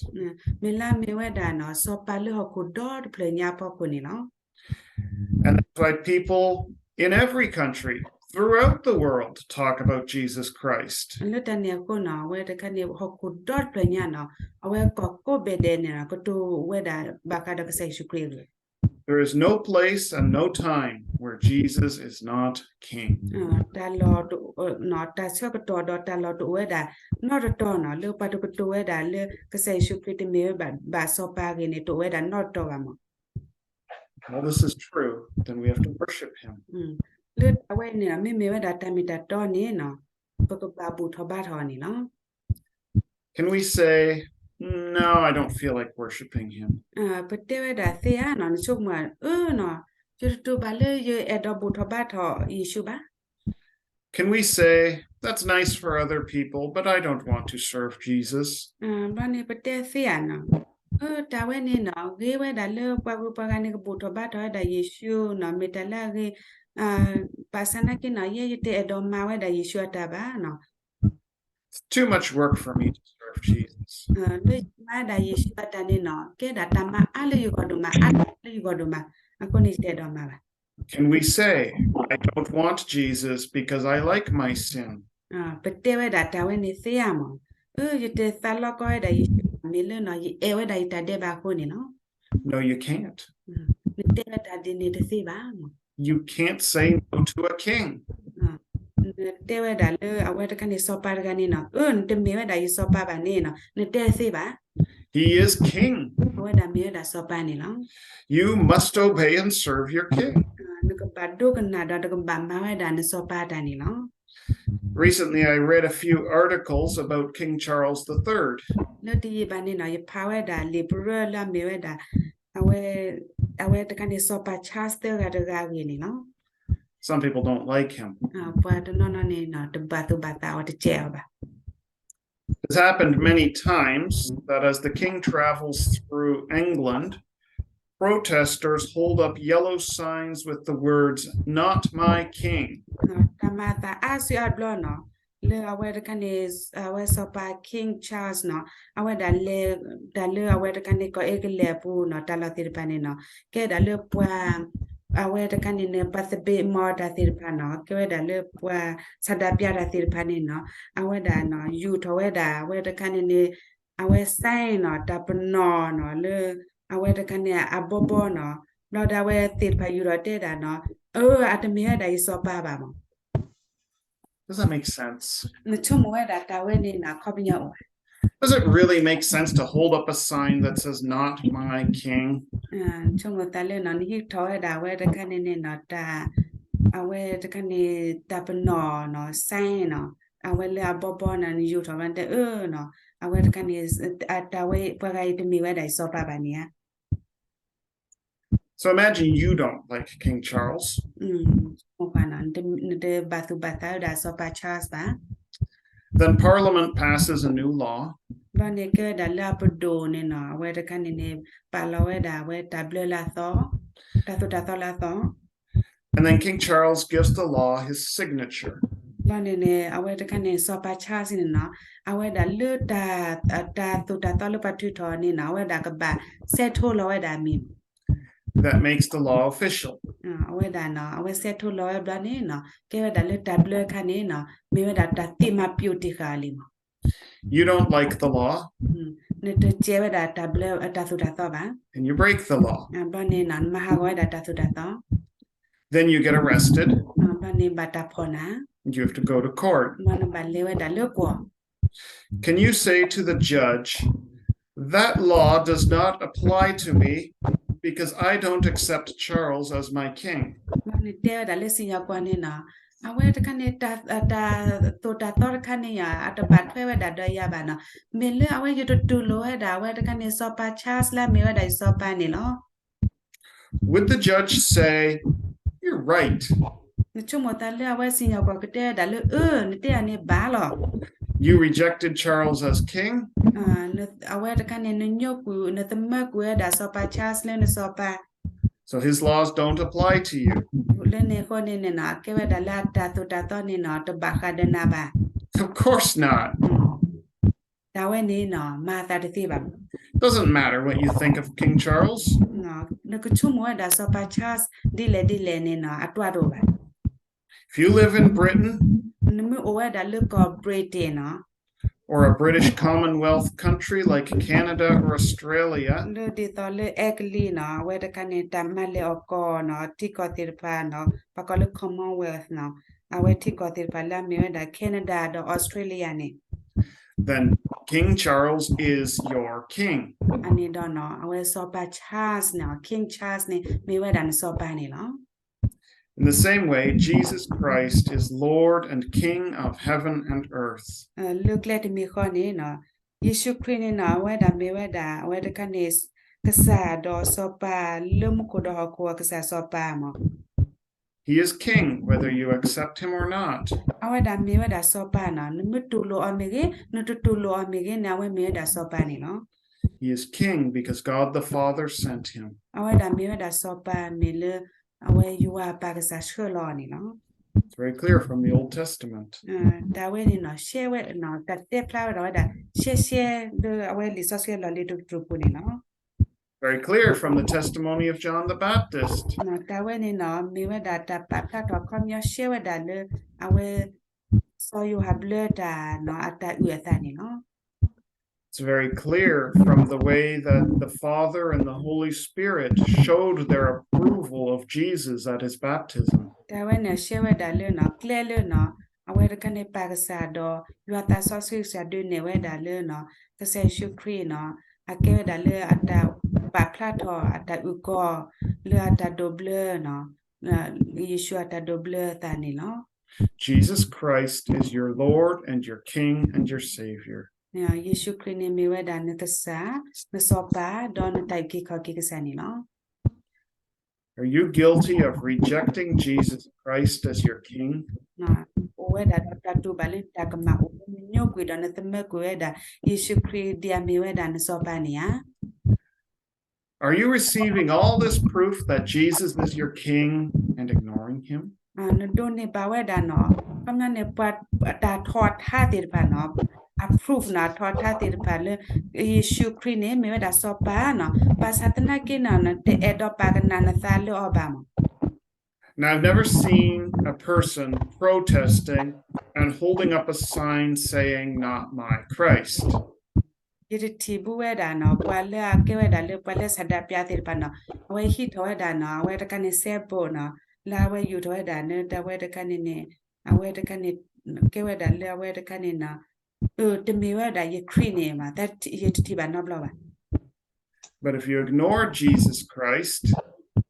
မ့ၢ်လၢအမ့ၢ်ဝဲဒၣ်နီၤ စီၤပၤလၢဟီၣ်ခိၣ်ဒီတဖျၢၣ်ညါအဖီခိၣ်န့ၣ်လီၤ And that's why people in every country throughout the world talk about Jesus Christ. လၢတၢ်န့ၣ်အဃိနီၤ အဝဲတခါန့ၣ် ဟီၣ်ခိၣ်ဒီတဖျၢၣ်ညါနီၤ အဝဲကီၢ်ကိးဘ့ၣ်ဒဲးန့ၣ် ကတိၤဝဲဒၣ်ဘၣ်ဃးဒီးကစၢ်ယ့ၣ်ၡူးခရံာ်အဂ့ၢ် There is no place and no time where Jesus is not king. တၢ်လီၢ်တအိၣ် တၢ်ဆၢကတီၢ်ဒီးတၢ်လီၢ်တအိၣ်ဝဲဒၣ်နီတတီၤနီၤ လၢပှၤတကတိၤဝဲဒၣ်လၢကစၢ်ယ့ၣ်ၡူးခရံာ်တမ့ၢ်ဝဲဘၣ်စီၤပၤအဂ့ၢ်န့ၣ် တအိၣ်ဝဲဒၣ်နီတတီၤဘၣ်မး If all this is true, then we have to worship him. လၢတၢ်ဝဲန့ၣ် မ့မ့ၢ်ဝဲဒၣ်တၢ်မ့ၢ်တၢ်တီန့ၣ်နီၤ ပကဘၣ်ဘူၣ်ထီၣ်ဘါထီၣ်အီၤန့ၣ်လီၤ Can we say, no, I don't feel like worshiping him? ပတဲဝဲဒၣ်သ့ဧါနီၤ နဆိကမိၣ် အၢနီၤ ယတတိၤဘၣ်လၢယအဲၣ်ဒိးဘူၣ်ထီၣ်ဘါထီၣ်ယ့ၣ်ၡူးဘၣ် Can we say, that's nice for other people, but I don't want to serve Jesus? ဘျီန့ၣ် ပတဲသ့ဧါနီၤ အၢ တၢ်ဝဲန့ၣ်နီၤ ဂ့ၤဝဲဒၣ်လၢပှၤဂုၤပှၤဂၤန့ၣ် ကဘူၣ်ထီၣ်ဘါထီၣ်ဝဲဒၣ်ယ့ၣ်ၡူးနီၤ မ့ၢ်တၢ်လၢအဂ့ၤ ဘၣ်ဆၣ်နာ်က့နီၤ ယဲယတအဲၣ်ဒိးမၤဝဲဒၣ်ယ့ၣ်ၡူးအတၢ်ဘၣ်နီၤ It's too much work for me to serve Jesus. လၢယမၤဒၣ်ယ့ၣ်ၡူးအတၢ်န့ၣ်နီၤ ကဲဒၣ်တၢ်မၤအါလၢယဂီၢ်ဒိၣ်မး အါလၢယဂီၢ်ဒိၣ်မး အဃိန့ၣ်ယတအဲၣ်ဒိးမၤဘၣ် Can we say, I don't want Jesus because I like my sin? ပတဲဝဲဒၣ်တၢ်ဝဲန့ၣ်သ့ဧါမး အၢ ယတသးလီကီဝဲဒၣ်ယ့ၣ်ၡူးဘၣ် မ့ၢ်လၢနီၤ ယအဲၣ်ဝဲဒၣ်ယတၢ်ဒဲးဘးအဃိန့ၣ်လီၤ No, you can't. နတဲဝဲဒၣ်ဒ်န့ၣ်တသ့ဘၣ် You can't say no to a king. နတဲဝဲဒၣ်လၢအဝဲတခါန့ၣ် စီၤပၤတဂၤန့ၣ်နီၤ အၢ နတမ့ၢ်ဝဲဒၣ်ယစီၤပၤဘၣ်န့ၣ်နီၤ နတဲသ့ဘၣ် He is king. အဝဲဒၣ်မ့ၢ်ဝဲဒၣ်စီၤပၤန့ၣ်လီၤ. You must obey and serve your king. နကဘၣ်ဒိကနၣ်ဒီးနကဘၣ်မၤဝဲဒၣ်နစီၤပၤတၢ်န့ၣ်လီၤ. Recently, I read a few articles about King Charles the third. လၢတယံာ်ဘၣ်န့ၣ်နီၤ ယဖးဝဲဒၣ်လံာ်ပရၢလၢအမ့ၢ်ဝဲဒၣ် အဝဲ အဝဲတခါန့ၣ် စီၤပၤ Charles သၢဂၤတဂၤအဂ့ၢ်န့ၣ်လီၤ. Some people don't like him. ပှၤတနီၤနီၤန့ၣ်နီၤ တဘၣ်သူၣ်ဘၣ်သးအီၤ တစဲးအီၤဘၣ်. It's happened many times that as the king travels through England, protesters hold up yellow signs with the words, "Not my king." တၢ်မၤအသးအါစုအါဘျီနီၤ လၢအဝဲတခါန့ၣ် အဝဲစီၤပၤ King Charles နီၤ အဝဲဒၣ်လဲၤ တၢ်လၢအဝဲတခါန့ၣ် ကီၢ်အ့ကလဲးအပူၤနီၤ တၢ်လီၢ်သ့ၣ်တဖၣ်န့ၣ်နီၤ ကဲဒၣ်လၢပှၤ အဝဲတခါန့ၣ်န့ၣ် ပှၤသဘ့ၣ်မီတၢ်သ့ၣ်တဖၣ်နီၤ ကဲဝဲဒၣ်လၢပှၤဆန္ဒပြတၢ်သ့ၣ်တဖၣ်န့ၣ်နီၤ အဝဲဒၣ်နီၤ ယူာ်ထီၣ်ဝဲဒၣ် အဝဲတခါန့ၣ်န့ၣ် အဝဲ sign နီၤ တၢ်ပနီၣ်နီၤ လၢ အဝဲတခါန့ၣ် အဘီဘီနီၤ ဘျီဒီးအဝဲသ့ၣ်တဖၣ်ယူာ်ထီၣ်တဲဒၣ်နီၤ အၢ အတမ့ၢ်ဝဲဒၣ်ယစီၤပၤဘၣ်မး Does that make sense? နဆိကမိၣ်ဝဲဒၣ်တၢ်ဝဲန့ၣ်နီၤ အခီပညီအိၣ် Does it really make sense to hold up a sign that says, "Not my king"? ဆိကမိၣ်သးလၢနီၤ နဟံးထီၣ်ဝဲဒၣ်အဝဲတခါန့ၣ်န့ၣ်နီၤ တၢ် အဝဲတခါန့ၣ် တၢ်ပနီၣ်နီၤ sign နီၤ အဝဲလၢအဘီဘီနီၤ နယူာ်ထီၣ်ဝဲတဲအၢနီၤ အဝဲတခါန့ၣ် တၢ်ဝဲ ပှၤဂၤအံၤတမ့ၢ်ဝဲဒၣ်ယစီၤပၤဘၣ်န့ၣ်ဧါ So imagine you don't like King Charles. နတဘၣ်သူၣ်ဘၣ်သးဝဲဒၣ်စီၤပၤ Charles ဘၣ် Then Parliament passes a new law. ဘျီန့ၣ်ကဲဝဲဒၣ်လၢအပဒိၣ်န့ၣ်နီၤ အဝဲတခါန့ၣ်န့ၣ် ပာ်လီၤဝဲဒၣ်အဝဲတၢ်ဘျၢလၢအသီ တၢ်သိၣ်တၢ်သီလၢအသီ And then King Charles gives the law his signature. ဘျီန့ၣ်န့ၣ် အဝဲတခါန့ၣ် စီၤပၤ Charles န့ၣ်နီၤ အဝဲဒၣ်လၢ တၢ်သိၣ်တၢ်သီလၢပှၤထုးထီၣ်န့ၣ်နီၤ အဝဲဒၣ်ကဘၣ်စဲးထိလီၤဝဲဒၣ်အမံၤ That makes the law official. အဝဲဒၣ်နီၤ အဝဲစဲးထိလီၤဝဲဘျီန့ၣ်နီၤ ကဲဝဲဒၣ်လၢတၢ်ဘျၢအခါန့ၣ်နီၤ မ့ၢ်ဝဲဒၣ်တၢ်သ့မၤပျိးတ့ၢ်ဃာ်အီၤလံမး You don't like the law. နတစဲးဝဲဒၣ်တၢ်ဘျၢ တၢ်သိၣ်တၢ်သီဘၣ် And you break the law. ဘျီန့ၣ်နီၤ နမၤဟးဂီၤဝဲဒၣ်တၢ်သိၣ်တၢ်သီ Then you get arrested. ဘျီန့ၣ်ဘၣ်တၢ်ဖီၣ်နၤ You have to go to court. ဘျီန့ၣ်ဘၣ်လဲၤဝဲဒၣ်လၢကီၢ် Can you say to the judge, "That law does not apply to me because I don't accept Charles as my king"? ဘျီန့ၣ်တဲဝဲဒၣ်လၢစံၣ်ညီၣ်ကွီၢ်န့ၣ်နီၤ အဝဲတခါန့ၣ် တၢ်သိၣ်တၢ်သီတခါန့ၣ်ယၤ အတဘၣ်ထွဲဝဲဒၣ်ဒီးယၤဘၣ်နီၤ မ့ၢ်လၢအဝဲယတတူၢ်လိာ်ဝဲဒၣ် အဝဲတခါန့ၣ် စီၤပၤ Charles လၢအမ့ၢ်ဝဲဒၣ်ယစီၤပၤန့ၣ်လီၤ Would the judge say, "You're right"? နဆိကမိၣ်သးလၢအဝဲစံၣ်ညီၣ်ကွီၢ်ကတဲဝဲဒၣ်လၢ အၢ နတဲဒ်န့ၣ်ဘၣ်လီၤ You rejected Charles as king. အဝဲတခါန့ၣ် နညိကွံာ် နသမၢကွံာ်ဝဲဒၣ်စီၤပၤ Charles လၢနစီၤပၤ So his laws don't apply to you. လၢန့ၣ်အဃိန့ၣ်န့ၣ်နီၤ အကဲဝဲဒၣ်လၢအတၢ်သိၣ်တၢ်သီန့ၣ်နီၤ တဘၣ်ဃးဒီးနၤဘၣ် Of course not. တၢ်ဝဲန့ၣ်နီၤ မၤသးတသ့ဘၣ် Doesn't matter what you think of King Charles. နကဆိကမိၣ်ဝဲဒၣ်စီၤပၤ Charles ဒ်လဲၣ်ဒ်လဲၣ်န့ၣ်နီၤ အတွၢ်တအိၣ်ဘၣ် If you live in Britain, နမ့ၢ်အိၣ်ဝဲဒၣ်လၢကီၢ် Britain နီၤ or a British Commonwealth country like Canada or Australia, လၢဒ်သိးလၢအဲကလံးနီၤ အဝဲတခါန့ၣ် တၢ်မၤလဲၢ်အီၣ်ကီၢ်နီၤ ထံကီၢ်သ့ၣ်တဖၣ်နီၤ ပှၤကိးလၢ Commonwealth နီၤ အဝဲထံကီၢ်သ့ၣ်တဖၣ်လၢအမ့ၢ်ဝဲဒၣ် Canada ဒီး Australia န့ၣ် then King Charles is your king. အန့ၣ်ဒီးနီၤ အဝဲစီၤပၤ Charles န့ၣ် King Charles န့ၣ် မ့ၢ်ဝဲဒၣ်နစီၤပၤန့ၣ်လီၤ In the same way, Jesus Christ is Lord and King of heaven and earth. လၢကျဲတမံၤဃီန့ၣ်နီၤ ယ့ၣ်ၡူးခရံာ်န့ၣ်နီၤ အဝဲဒၣ်မ့ၢ်ဝဲဒၣ် အဝဲတခါန့ၣ် ကစၢ်ဒီးစီၤပၤ လၢမူခိၣ်ဒီးဟီၣ်ခိၣ်အကစၢ်စီၤပၤမး He is king whether you accept him or not. အဝဲဒၣ်မ့ၢ်ဝဲဒၣ်စီၤပၤနီၤ နမ့ၢ်တူၢ်လိာ်အီၤမ့ၢ်ဂ့ၤ နတတူၢ်လိာ်အီၤမ့ၢ်ဂ့ၤန့ၣ် အဝဲမ့ၢ်ဝဲဒၣ်စီၤပၤန့ၣ်လီၤ He is king because God the Father sent him. အဝဲဒၣ်မ့ၢ်ဝဲဒၣ်စီၤပၤမ့ၢ်လၢ အဝဲယွၤအပၢ်ကစၢ်ဆှၢလီၤအီၤန့ၣ်လီၤ It's very clear from the Old Testament. တၢ်ဝဲန့ၣ်နီၤ ရှဲဝဲ တၢ်တဲဖျါဝဲဒၣ်ဝဲဒၣ် ရှဲရှဲ လၢအဝဲလံာ်စီဆှံလီၢ်လံၤတကတြူၢ်ပူၤန့ၣ်လီၤ Very clear from the testimony of John the Baptist. တၢ်ဝဲန့ၣ်နီၤ မ့ၢ်ဝဲဒၣ်တၢ်ပာ်ဖျါထီၣ်ခီပညီရှဲဝဲဒၣ်လၢ အဝဲ စီၤယိၤဟၣ်ဘျၢတၢ်နီၤ အတၢ်အုၣ်အသးန့ၣ်လီၤ It's very clear from the way that the Father and the Holy Spirit showed their approval of Jesus at his baptism. တၢ်ဝဲန့ၣ်ရှဲဝဲဒၣ်လၢနီၤ ကျဲလၢနီၤ အဝဲတခါန့ၣ်ပၢ်ကစၢ်ဒီး ယွၤသးစီဆှံကစၢ်ဒုးနဲၣ်ဝဲဒၣ်လၢနီၤ ကစၢ်ယ့ၣ်ၡူးခရံာ်နီၤ အကဲဝဲဒၣ်လၢအတၢ် ပာ်ဖျါထီၣ်အတၢ်အုၣ်ကီၤ လၢအတၢ်ဒိးဘျၢနီၤ, ယ့ၣ်ၡူးအတၢ်ဒိးဘျၢအသးန့ၣ်လီၤ. Jesus Christ is your Lord and your King and your Savior. ယ့ၣ်ၡူးခရံာ်န့ၣ်မ့ၢ်ဝဲဒၣ်နကစၢ်, နစီၤပၤ, ဒီးနတၢ်အုၣ်က့ၤခီၣ်က့ၤကစၢ်န့ၣ်လီၤ. Are you guilty of rejecting Jesus Christ as your King? အိၣ်ဝဲဒၣ်ဒီးတၢ်တူၢ်ဘၣ်လၢနတၢ်ကမၣ်အိၣ်လၢနညိကွံာ်ဒီးနသမၢကွံာ်ဝဲဒၣ် ယ့ၣ်ၡူးခရံာ်ဒ်အမ့ၢ်ဝဲဒၣ်နစီၤပၤန့ၣ်ဧါ. Are you receiving all this proof that Jesus is your King and ignoring him? နဒိးန့ၢ်ဘၣ်ဝဲဒၣ်နီၤ, ခီပညီန့ၣ် ပှၤတၢ်ထီၣ်ထါသ့ၣ်တဖၣ်နီၤ, အ proof နီၤ, အထီၣ်ထါသ့ၣ်တဖၣ်လၢ ယ့ၣ်ၡူးခရံာ်န့ၣ် မ့ၢ်ဝဲဒၣ်စီၤပၤနီၤ, ဘၣ်ဆၣ်သနာ်က့နီၤ နတအဲၣ်ဒိးပာ်ကနၣ်နသးလၢအီၤဘၣ်မး. Now, I've never seen a person protesting and holding up a sign saying, "Not my Christ." ယတထံၣ်ဘူးဝဲဒၣ်နီၤ, ပှၤလၢအကဲဝဲဒၣ်လၢပှၤလၢဆန္ဒပြသ့ၣ်တဖၣ်နီၤ, အဝဲဟံးထီၣ်ဝဲဒၣ်နီၤ, အဝဲတခါန့ၣ် စဲးဘိးနီၤ, လၢအဝဲယူၣ်ထီၣ်ဝဲဒၣ်လၢ တၢ်ဝဲတခါန့ၣ်န့ၣ်, အဝဲတခါန့ၣ် ကဲဝဲဒၣ်လၢအဝဲတခါန့ၣ်နီၤ, တမ့ၢ်ဝဲဒၣ်ယခရံာ်န့ၣ်မး, ယတထံၣ်ဘၣ်နီတဘျီဘၣ်. But if you ignore Jesus Christ,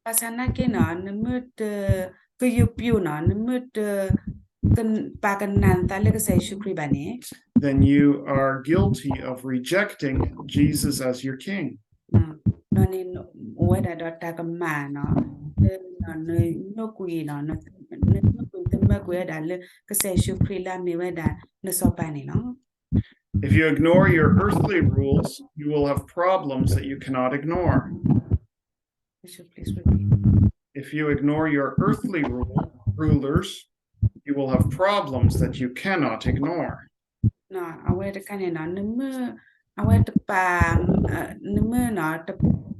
ဘၣ်ဆၣ်သနာ်က့နီၤ, နမ့ၢ်တ ကယူးပျူးနီၤ, နမ့ၢ်တ ပာ်ကနၣ်နသးလၢကစၢ်ယ့ၣ်ၡူးခရံာ်ဘၣ်န့ၣ်, then you are guilty of rejecting Jesus as your King. ဒီးန့ၣ် အိၣ်ဝဲဒၣ်ဒီးတၢ်ကမၣ်နီၤ, လၢနညိကွံာ်နီၤ, နညိကွံာ်သမၢကွံာ်ဝဲဒၣ်လၢ ကစၢ်ယ့ၣ်ၡူးခရံာ်လၢအမ့ၢ်ဝဲဒၣ် နစီၤပၤန့ၣ်လီၤ. If you ignore your earthly rules, you will have problems that you cannot ignore. If you ignore your earthly rule, rulers, you will have problems that you cannot ignore. အဝဲတခါန့ၣ်နီၤ, နမ့ၢ် အဝဲတပာ် နမ့ၢ်နီၤ တ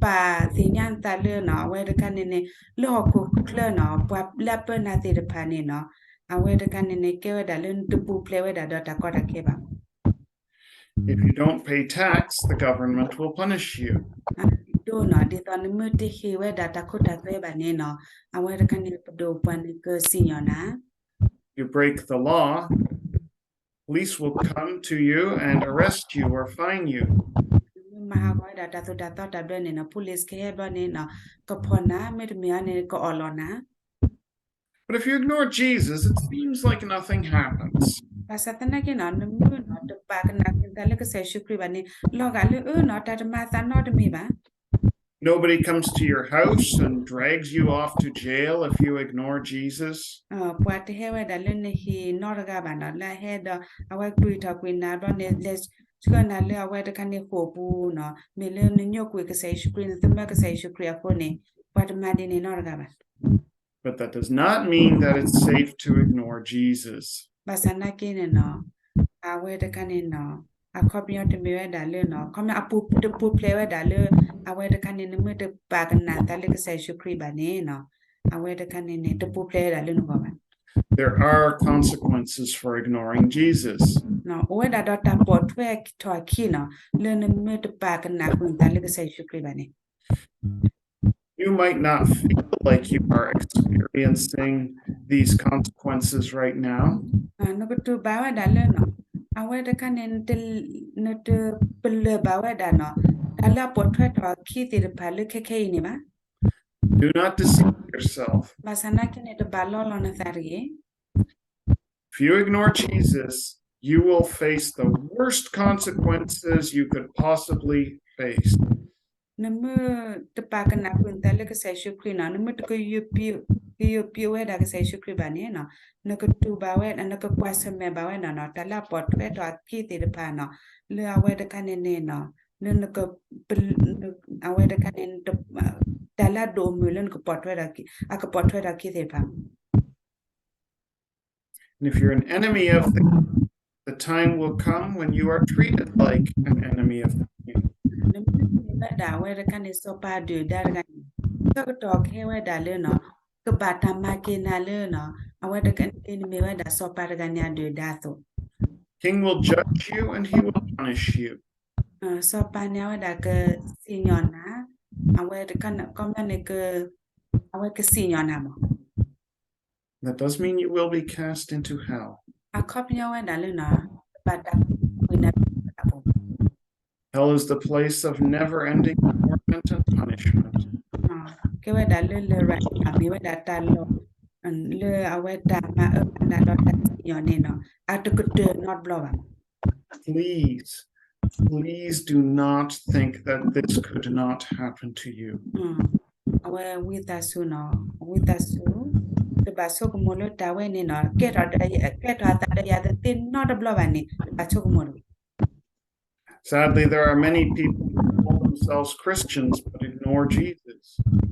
ပာ်သ့ၣ်ညါနသးလၢနီၤ, အဝဲတခါန့ၣ်န့ၣ် လၢဟီၣ်ခိၣ်ချၢနီၤ, ပှၤလၢအပၢနၤသ့ၣ်တဖၣ်န့ၣ်နီၤ, အဝဲတခါန့ၣ်န့ၣ် ကဲဝဲဒၣ်လၢနတပူၤဖျဲးဝဲဒၣ်ဒီးတၢ်ကီတၢ်ခဲဘၣ်မး. If you don't pay tax, the government will punish you. ဒ်သိးနီၤ, ဒ်သိးနမ့ၢ်တဟ့ၣ်ဝဲဒၣ်တၢ်ခိတၢ်သွဲဘၣ်န့ၣ်နီၤ, အဝဲတခါန့ၣ် ပဒိၣ်ပှၢ်န့ၣ်ကစံၣ်ညီၣ်နၤ. You break the law, police will come to you and arrest you or fine you. နမ့ၢ်မၤဟးဂီၤဝဲဒၣ်တၢ်သိၣ်တၢ်သီတၢ်ဘျၢန့ၣ်နီၤ, police ကဟဲဘျီန့ၣ်နီၤ, ကဖီၣ်နၤ, မ့တမ့ၢ်အီၤန့ၣ် ကအီၣ်လီၤနၤ. But if you ignore Jesus, it seems like nothing happens. ဘၣ်ဆၣ်သနာ်က့နီၤ, နမ့ၢ်နီၤ တပာ်ကနၣ်ကွံာ်နသးလၢကစၢ်ယ့ၣ်ၡူးခရံာ်ဘၣ်န့ၣ်, လီၤဂာ်လၢအၢနီၤ တၢ်တမၤအသးနီတမံၤဘၣ်. Nobody comes to your house and drags you off to jail if you ignore Jesus. ပှၤတဟဲဝဲဒၣ်လၢနဟံၣ်နီတဂၤဘၣ်နီၤ, လၢအဟဲဒီး အဝဲကွံာ်ထီၣ်ကွံာ်နၤဘျီန့ၣ် လဲၤဆှၢနၤလၢအဝဲတခါန့ၣ်ဃိာ်ပူၤနီၤ, မ့ၢ်လၢနညိကွံာ်ကစၢ်ယ့ၣ်ၡူးခရံာ် နသမၢကစၢ်ယ့ၣ်ၡူးခရံာ်အဃိန့ၣ်, ပှၤတမၤဒ်န့ၣ်နီတဂၤဘၣ်. But that does not mean that it's safe to ignore Jesus. ဘၣ်ဆၣ်သနာ်က့န့ၣ်နီၤ, အဝဲတခါန့ၣ်နီၤ, အခီပညီတမ့ၢ်ဝဲဒၣ်လၢနီၤ, အခီပညီအပူၤ တပူၤဖျဲးဝဲဒၣ်လၢ အဝဲတခါန့ၣ် နမ့ၢ်တပာ်ကနၣ်နသးလၢကစၢ်ယ့ၣ်ၡူးခရံာ်ဘၣ်န့ၣ်နီၤ, အဝဲတခါန့ၣ်န့ၣ် တပူၤဖျဲးဝဲဒၣ်လၢနဂီၢ်ဘၣ်. There are consequences for ignoring Jesus. အိၣ်ဝဲဒၣ်ဒီးတၢ်ပိာ်ထွဲထီၣ်အခံနီၤ, လၢနမ့ၢ်တပာ်ကနၣ်ကွံာ်နသးလၢကစၢ်ယ့ၣ်ၡူးခရံာ်ဘၣ်န့ၣ်. You might not feel like you are experiencing these consequences right now. နကတူၢ်ဘၣ်ဝဲဒၣ်လၢနီၤ, အဝဲတခါန့ၣ် နတပလၢၢ်ဘၣ်ဝဲဒၣ်နီၤ, တၢ်လၢအပိာ်ထွဲထီၣ်အခံသ့ၣ်တဖၣ်လၢခဲခဲအံၤန့ၣ်ဘၣ်. Do not deceive yourself. ဘၣ်ဆၣ်သနာ်က့န့ၣ် တဘၣ်လီလီၤနသးတဂ့ၤ. If you ignore Jesus, you will face the worst consequences you could possibly face. နမ့ၢ်တပာ်ကနၣ်ကွံာ်နသးလၢကစၢ်ယ့ၣ်ၡူးခရံာ်နီၤ, နမ့ၢ်တကယူးပျူး, ကယူးပျူးဝဲဒၣ်ကစၢ်ယ့ၣ်ၡူးခရံာ်ဘၣ်န့ၣ်နီၤ, နကတူၢ်ဘၣ်ဝဲ, နကကွၢ်ဆၢၣ်မဲာ်ဘၣ်ဝဲဒၣ်နီၤ, တၢ်လၢအပိာ်ထွဲထီၣ်အခံသ့ၣ်တဖၣ်နီၤ, လၢအဝဲတခါန့ၣ်န့ၣ်နီၤ, လၢနက, အဝဲတခါန့ၣ်, တၢ်လၢအဒိၣ်အမုၢ်လၢနကပိာ်ထွဲ, အကပိာ်ထွဲထီၣ်အခံသ့ၣ်တဖၣ် And if you're an enemy of the, the time will come when you are treated like an enemy of the king. နမ့ၢ်မ့ၢ်ဝဲဒၣ်အဝဲတခါန့ၣ် စီၤပၤအဒုၣ်အဒါတဂၤန့ၣ်, ဆၢကတီၢ်ကဟဲဝဲဒၣ်လၢနီၤ, ကဘၣ်တၢ်မၤက့ၤနၤလၢနီၤ, အဝဲတခါန့ၣ် နမ့ၢ်ဝဲဒၣ်စီၤပၤတဂၤန့ၣ်အဒုၣ်အဒါအသိး. King will judge you and he will punish you. စီၤပၤန့ၣ် အဝဲဒၣ်ကစံၣ်ညီၣ်နၤ, အဝဲတခါန့ၣ် ကီမန့ၣ်က, အဝဲကစံၣ်ညီၣ်နၤမး. That does mean you will be cast into hell. အခီပညီဝဲဒၣ်လၢနီၤ, ဘၣ်တၢ်ကွံာ်နၤလၢနကပူၤ Hell is the place of never-ending torment and punishment. ကဲဝဲဒၣ်လၢလရာ်န့ၣ် မ့ၢ်ဝဲဒၣ်တၢ်လီၢ် လၢအဝဲတၢ်မၤအၢမၤနးဒီးတၢ်စံၣ်ညီၣ်န့ၣ်နီၤ အတကတၢၢ်နီတဘျီဘၣ်. Please, please do not think that this could not happen to you. အဝဲဝံသးစူၤနီၤ ဝံသးစူၤ တဘၣ်ဆိကမိၣ်လၢတၢ်ဝဲန့ၣ်နီၤ ကဲထီၣ် ကဲထီၣ်အသးဒီးယၤတသ့နီတဘျီဘၣ်န့ၣ် တဘၣ်ဆိကမိၣ်တဂ့ၤ. Sadly, there are many people who call themselves Christians but ignore Jesus.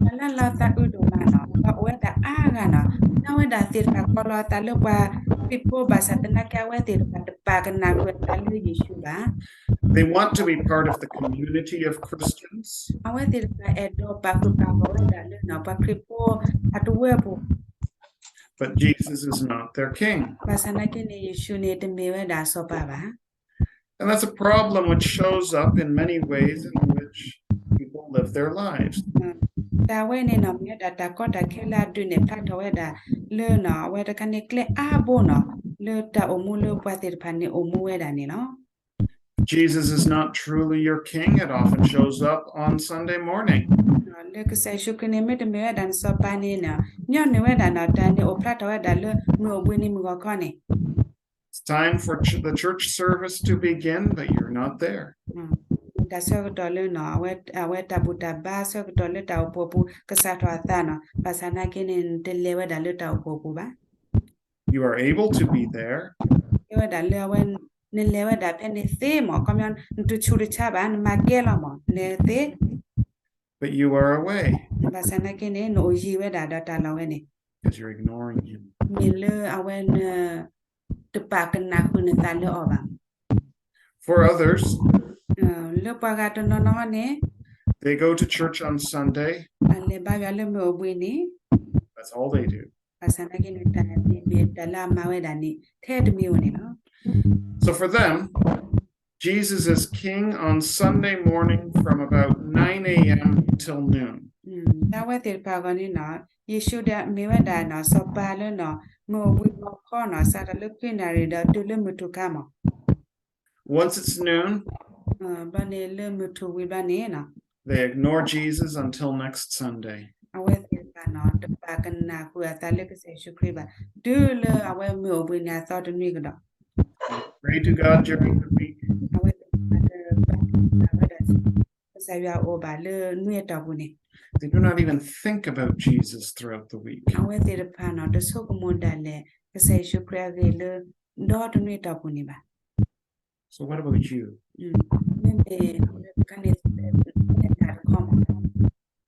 တၢ်လၢလီၤသးအုးဒိၣ်မးနီၤ ပှၤအိၣ်ဝဲဒၣ်အါဂၤနီၤ မ့ၢ်ဝဲဒၣ်သ့ၣ်တဖၣ်ကိးလီၤအသးလၢပှၤခရံာ်ဖိ ဘၣ်ဆၣ်သနာ်က့ အဝဲသ့ၣ်တဖၣ်တပာ်ကနၣ်ဃုာ်အသးလၢယ့ၣ်ၡူးဘၣ်. They want to be part of the community of Christians. အဝဲသ့ၣ်တဖၣ်အဲၣ်ဒိးပာ်ဃုာ်ပာ်ဂီၢ်ဝဲဒၣ်လၢနီၤ ပှၤခရံာ်ဖိအတဝၢပူၤ But Jesus is not their king. ဘၣ်ဆၣ်သနာ်က့န့ၣ် ယ့ၣ်ၡူးန့ၣ် တမ့ၢ်ဝဲဒၣ်စီၤပၤဘၣ်. And that's a problem which shows up in many ways in which people live their lives. တၢ်ဝဲန့ၣ်နီၤ မ့ၢ်ဝဲဒၣ်တၢ်ကီတၢ်ခဲလၢအဒုးနဲၣ်ဖျါထီၣ်ဝဲဒၣ်လၢနီၤ အဝဲတခါန့ၣ်ကျဲအါဘိနီၤ လၢတၢ်အိၣ်မူလၢပှၤသ့ၣ်တဖၣ်န့ၣ်အိၣ်မူဝဲဒၣ်န့ၣ်လီၤ. Jesus is not truly your king. It often shows up on Sunday morning. လၢကစၢ်ယ့ၣ်ၡူးခရံာ်န့ၣ် မ့တမ့ၢ်ဝဲဒၣ်နစီၤပၤန့ၣ်နီၤ ညီနုၢ်ဝဲဒၣ်နီၤ တၢ်န့ၣ်အိၣ်ဖျါထီၣ်ဝဲဒၣ်လၢမုၢ်အိၣ်ဘှံးနံၤမုၢ်ဂီၤခီန့ၣ် It's time for ch- the church service to begin, but you're not there. တၢ်ဆၢကတီၢ်လၢနီၤ အဝဲတၢ်ဘူၣ်တၢ်ဘါဆၢကတီၢ်လၢတၢ်အိၣ်ဖှိၣ်ပူၤ ကစးထီၣ်အသးနီၤ ဘၣ်ဆၣ်သနာ်က့န့ၣ် နတလဲၤဝဲဒၣ်လၢတၢ်အိၣ်ဖှိၣ်ပူၤဘၣ်. You are able to be there. ကဲဝဲဒၣ်လၢအဝဲ နလဲၤဝဲဒၣ်ဖဲန့ၣ်သ့မး ခီပညီ နတဆူးတဆါဘၣ် နမၤကဲလီၤမး လဲၤသ့ But you are away. ဘၣ်ဆၣ်သနာ်က့န့ၣ် နအိၣ်ယံၤဝဲဒၣ်ဒီးတၢ်လီၢ်ဝဲန့ၣ် Because you're ignoring him. မ့ၢ်လၢအဝဲန တပာ်ကနၣ်ဃုာ်နသးလၢအီၤဘၣ်. For others, လၢပှၤဂၤတနီၤနီၤန့ၣ် they go to church on Sunday. အလဲၤဘါယွၤလၢမုၢ်အိၣ်ဘှံးနံၤ That's all they do. ဘၣ်ဆၣ်သနာ်က့န့ၣ် တၢ်န့ၣ်မ့ၢ်တၢ်လၢအမၤဝဲဒၣ်န့ၣ် ထဲတမံၤဧိၤန့ၣ်လီၤ. So for them, Jesus is king on Sunday morning from about nine a.m. till noon. လၢအဝဲသ့ၣ်တဖၣ်အဂီၢ်န့ၣ်နီၤ ယ့ၣ်ၡူးဒီးမ့ၢ်ဝဲဒၣ်နီၤ စီၤပၤလၢနီၤ မုၢ်အိၣ်ဘှံးဂီၤခီနီၤ စးထီၣ်လၢခွံနၣ်ရံၣ်ဒီးတုၤလၢမုၢ်ထူၣ်ခါမး Once it's noon, ဘျီန့ၣ်လၢမုၢ်ထူၣ်ဝံၤဘျီန့ၣ်နီၤ they ignore Jesus until next Sunday. အဝဲသ့ၣ်တဖၣ်နီၤ တပာ်ကနၣ်ဃုာ်အသးလၢကစၢ်ယ့ၣ်ၡူးခရံာ်ဘၣ် တုၤလၢအဝဲမုၢ်အိၣ်ဘှံးနံၤအသီတနွံကဒီး Pray to God during the week. အဝဲသ့ၣ်တဖၣ်တပာ်ကနၣ်ဝဲဒၣ် ကစၢ်ယွၤအအိၣ်ဘၣ်လၢနွံအတီၢ်ပူၤန့ၣ် They do not even think about Jesus throughout the week. အဝဲသ့ၣ်တဖၣ်နီၤ တဆိကမိၣ်ဒၣ်လဲာ် ကစၢ်ယ့ၣ်ၡူးခရံာ်အဂ့ၢ်လၢ ဒီတနွံအတီၢ်ပူၤန့ၣ်ဘၣ်. So what about you? မ့မ့ၢ် တၢ်တခီမး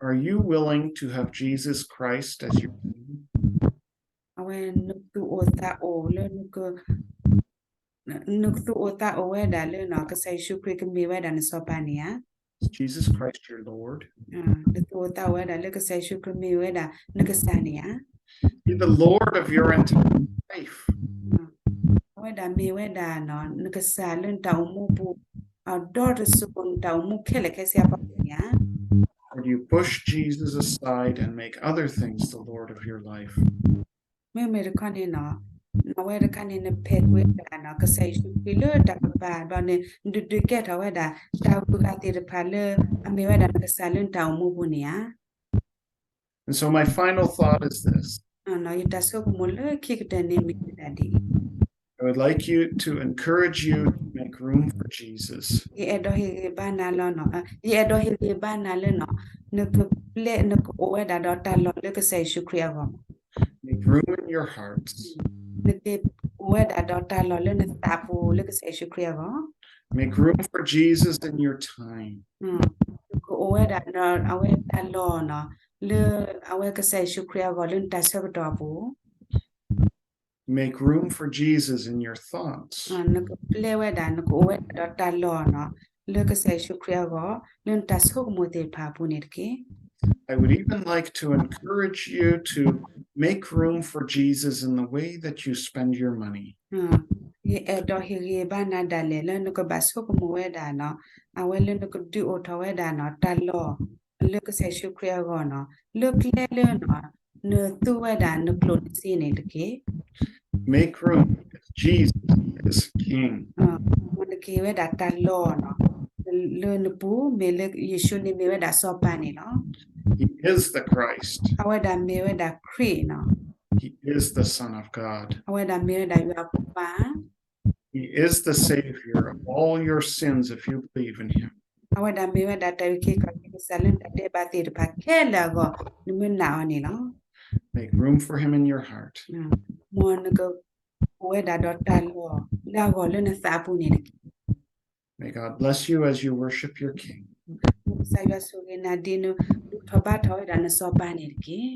Are you willing to have Jesus Christ as your king? အဝဲနသူၣ်အိၣ်သးအိၣ်လၢ နကသူၣ်အိၣ်သးအိၣ်ဝဲဒၣ်လၢနီၤ ကစၢ်ယ့ၣ်ၡူးခရံာ်ကမ့ၢ်ဝဲဒၣ်နစီၤပၤန့ၣ်ဧါ. Jesus Christ your Lord. နသူၣ်အိၣ်သးအိၣ်ဝဲဒၣ်လၢကစၢ်ယ့ၣ်ၡူးခရံာ်မ့ၢ်ဝဲဒၣ်နကစၢ်န့ၣ်ဧါ. Be the Lord of your entire life. အဝဲဒၣ်မ့ၢ်ဝဲဒၣ်နီၤ နကစၢ်လၢနတၢ်အိၣ်မူပူၤ အဒီတစိၤ နတၢ်အိၣ်မူခဲလၢာ်ခဲဆ့အဖီခိၣ်န့ၣ်ဧါ. Or do you push Jesus aside and make other things the Lord of your life? မ့မ့ၢ်တခီန့ၣ်နီၤ အဝဲတခါန့ၣ် နဖဲးကွံာ်ဝဲဒၣ်နီၤ ကစၢ်ယ့ၣ်ၡူးခရံာ်လၢတၢ်ကပၤဘျီန့ၣ် နဒုးဒုးကဲထီၣ်ဝဲဒၣ် တၢ်ဂုၤဂၤသ့ၣ်တဖၣ်လၢ အမ့ၢ်ဝဲဒၣ်နကစၢ်လၢနတၢ်အိၣ်မူပူၤန့ၣ်ဧါ. And so my final thought is this. ယတၢ်ဆိကမိၣ်လၢခံကတၢၢ်န့ၣ်မ့ၢ်ဝဲဒၣ်ဒ်အံၤ I would like you to encourage you to make room for Jesus. ယအဲၣ်ဒိးဟ့ၣ်ဂံၢ်ဘါနၤလီၤနီၤ ယအဲၣ်ဒိးဟ့ၣ်ဂံၢ်ဘါနၤလၢနီၤ နကပျဲ နကအိၣ်ဝဲဒၣ်ဒီးတၢ်လီၢ်လၢကစၢ်ယ့ၣ်ၡူးခရံာ်အဂီၢ် Make room in your hearts. နကအိၣ်ဝဲဒၣ်ဒီးတၢ်လီၢ်လၢနသးပူၤလၢကစၢ်ယ့ၣ်ၡူးခရံာ်အဂီၢ် Make room for Jesus in your time. နကအိၣ်ဝဲဒၣ်ဒီးအဝဲတၢ်လီၢ်နီၤ လၢအဝဲကစၢ်ယ့ၣ်ၡူးခရံာ်အဂီၢ်လၢနတၢ်ဆၢကတီၢ်အပူၤ Make room for Jesus in your thoughts. နကပျဲဝဲဒၣ် နကအိၣ်ဝဲဒၣ်ဒီးတၢ်လီၢ်နီၤ လၢကစၢ်ယ့ၣ်ၡူးခရံာ်အဂီၢ် လၢနတၢ်ဆိကမိၣ်သ့ၣ်တဖၣ်အပူၤန့ၣ်တက့ၢ်. I would even like to encourage you to make room for Jesus in the way that you spend your money. ယအဲၣ်ဒိးဟ့ၣ်ဂံၢ်ဘါနၤဒၣ်လဲာ်လၢနကဘၣ်ဆိကမိၣ်ဝဲဒၣ်နီၤ အဝဲလၢနကဒုးအိၣ်ထီၣ်ဝဲဒၣ်နီၤ တၢ်လီၢ် လၢကစၢ်ယ့ၣ်ၡူးခရံာ်အဂီၢ်နီၤ လၢကျဲလၢနီၤ နသူဝဲဒၣ်နကျိၣ်နစ့န့ၣ်တက့ၢ်. Make room because Jesus is King. နကဟ့ၣ်ဝဲဒၣ်တၢ်လီၢ်နီၤ လၢနပူၤ မ့ၢ်လၢယ့ၣ်ၡူးန့ၣ်မ့ၢ်ဝဲဒၣ်စီၤပၤန့ၣ်လီၤ. He is the Christ. အဝဲဒၣ်မ့ၢ်ဝဲဒၣ်ခရံာ်လီၤ. He is the Son of God. အဝဲဒၣ်မ့ၢ်ဝဲဒၣ်ယွၤအဖိခွါ He is the Savior of all your sins if you believe in him. အဝဲဒၣ်မ့ၢ်ဝဲဒၣ်တၢ်အုၣ်က့ၤခီၣ်က့ၤကစၢ်လၢနတၢ်ဒဲးဘးသ့ၣ်တဖၣ်ခဲလၢာ်အဂီၢ် နမ့ၢ်နာ်အီၤန့ၣ်လီၤ. Make room for him in your heart. မ်နကအိၣ်ဝဲဒၣ်ဒီးတၢ်လီၢ်လၢအဂီၢ်လၢနသးအပူၤန့ၣ်တက့ၢ်. May God bless you as you worship your King. မ်ကစၢ်ယွၤဆိၣ်ဂ့ၤနၤဒ်နဒုးထီၣ်ဘါထီၣ်ဝဲဒၣ်နစီၤပၤန့ၣ်တက့ၢ်.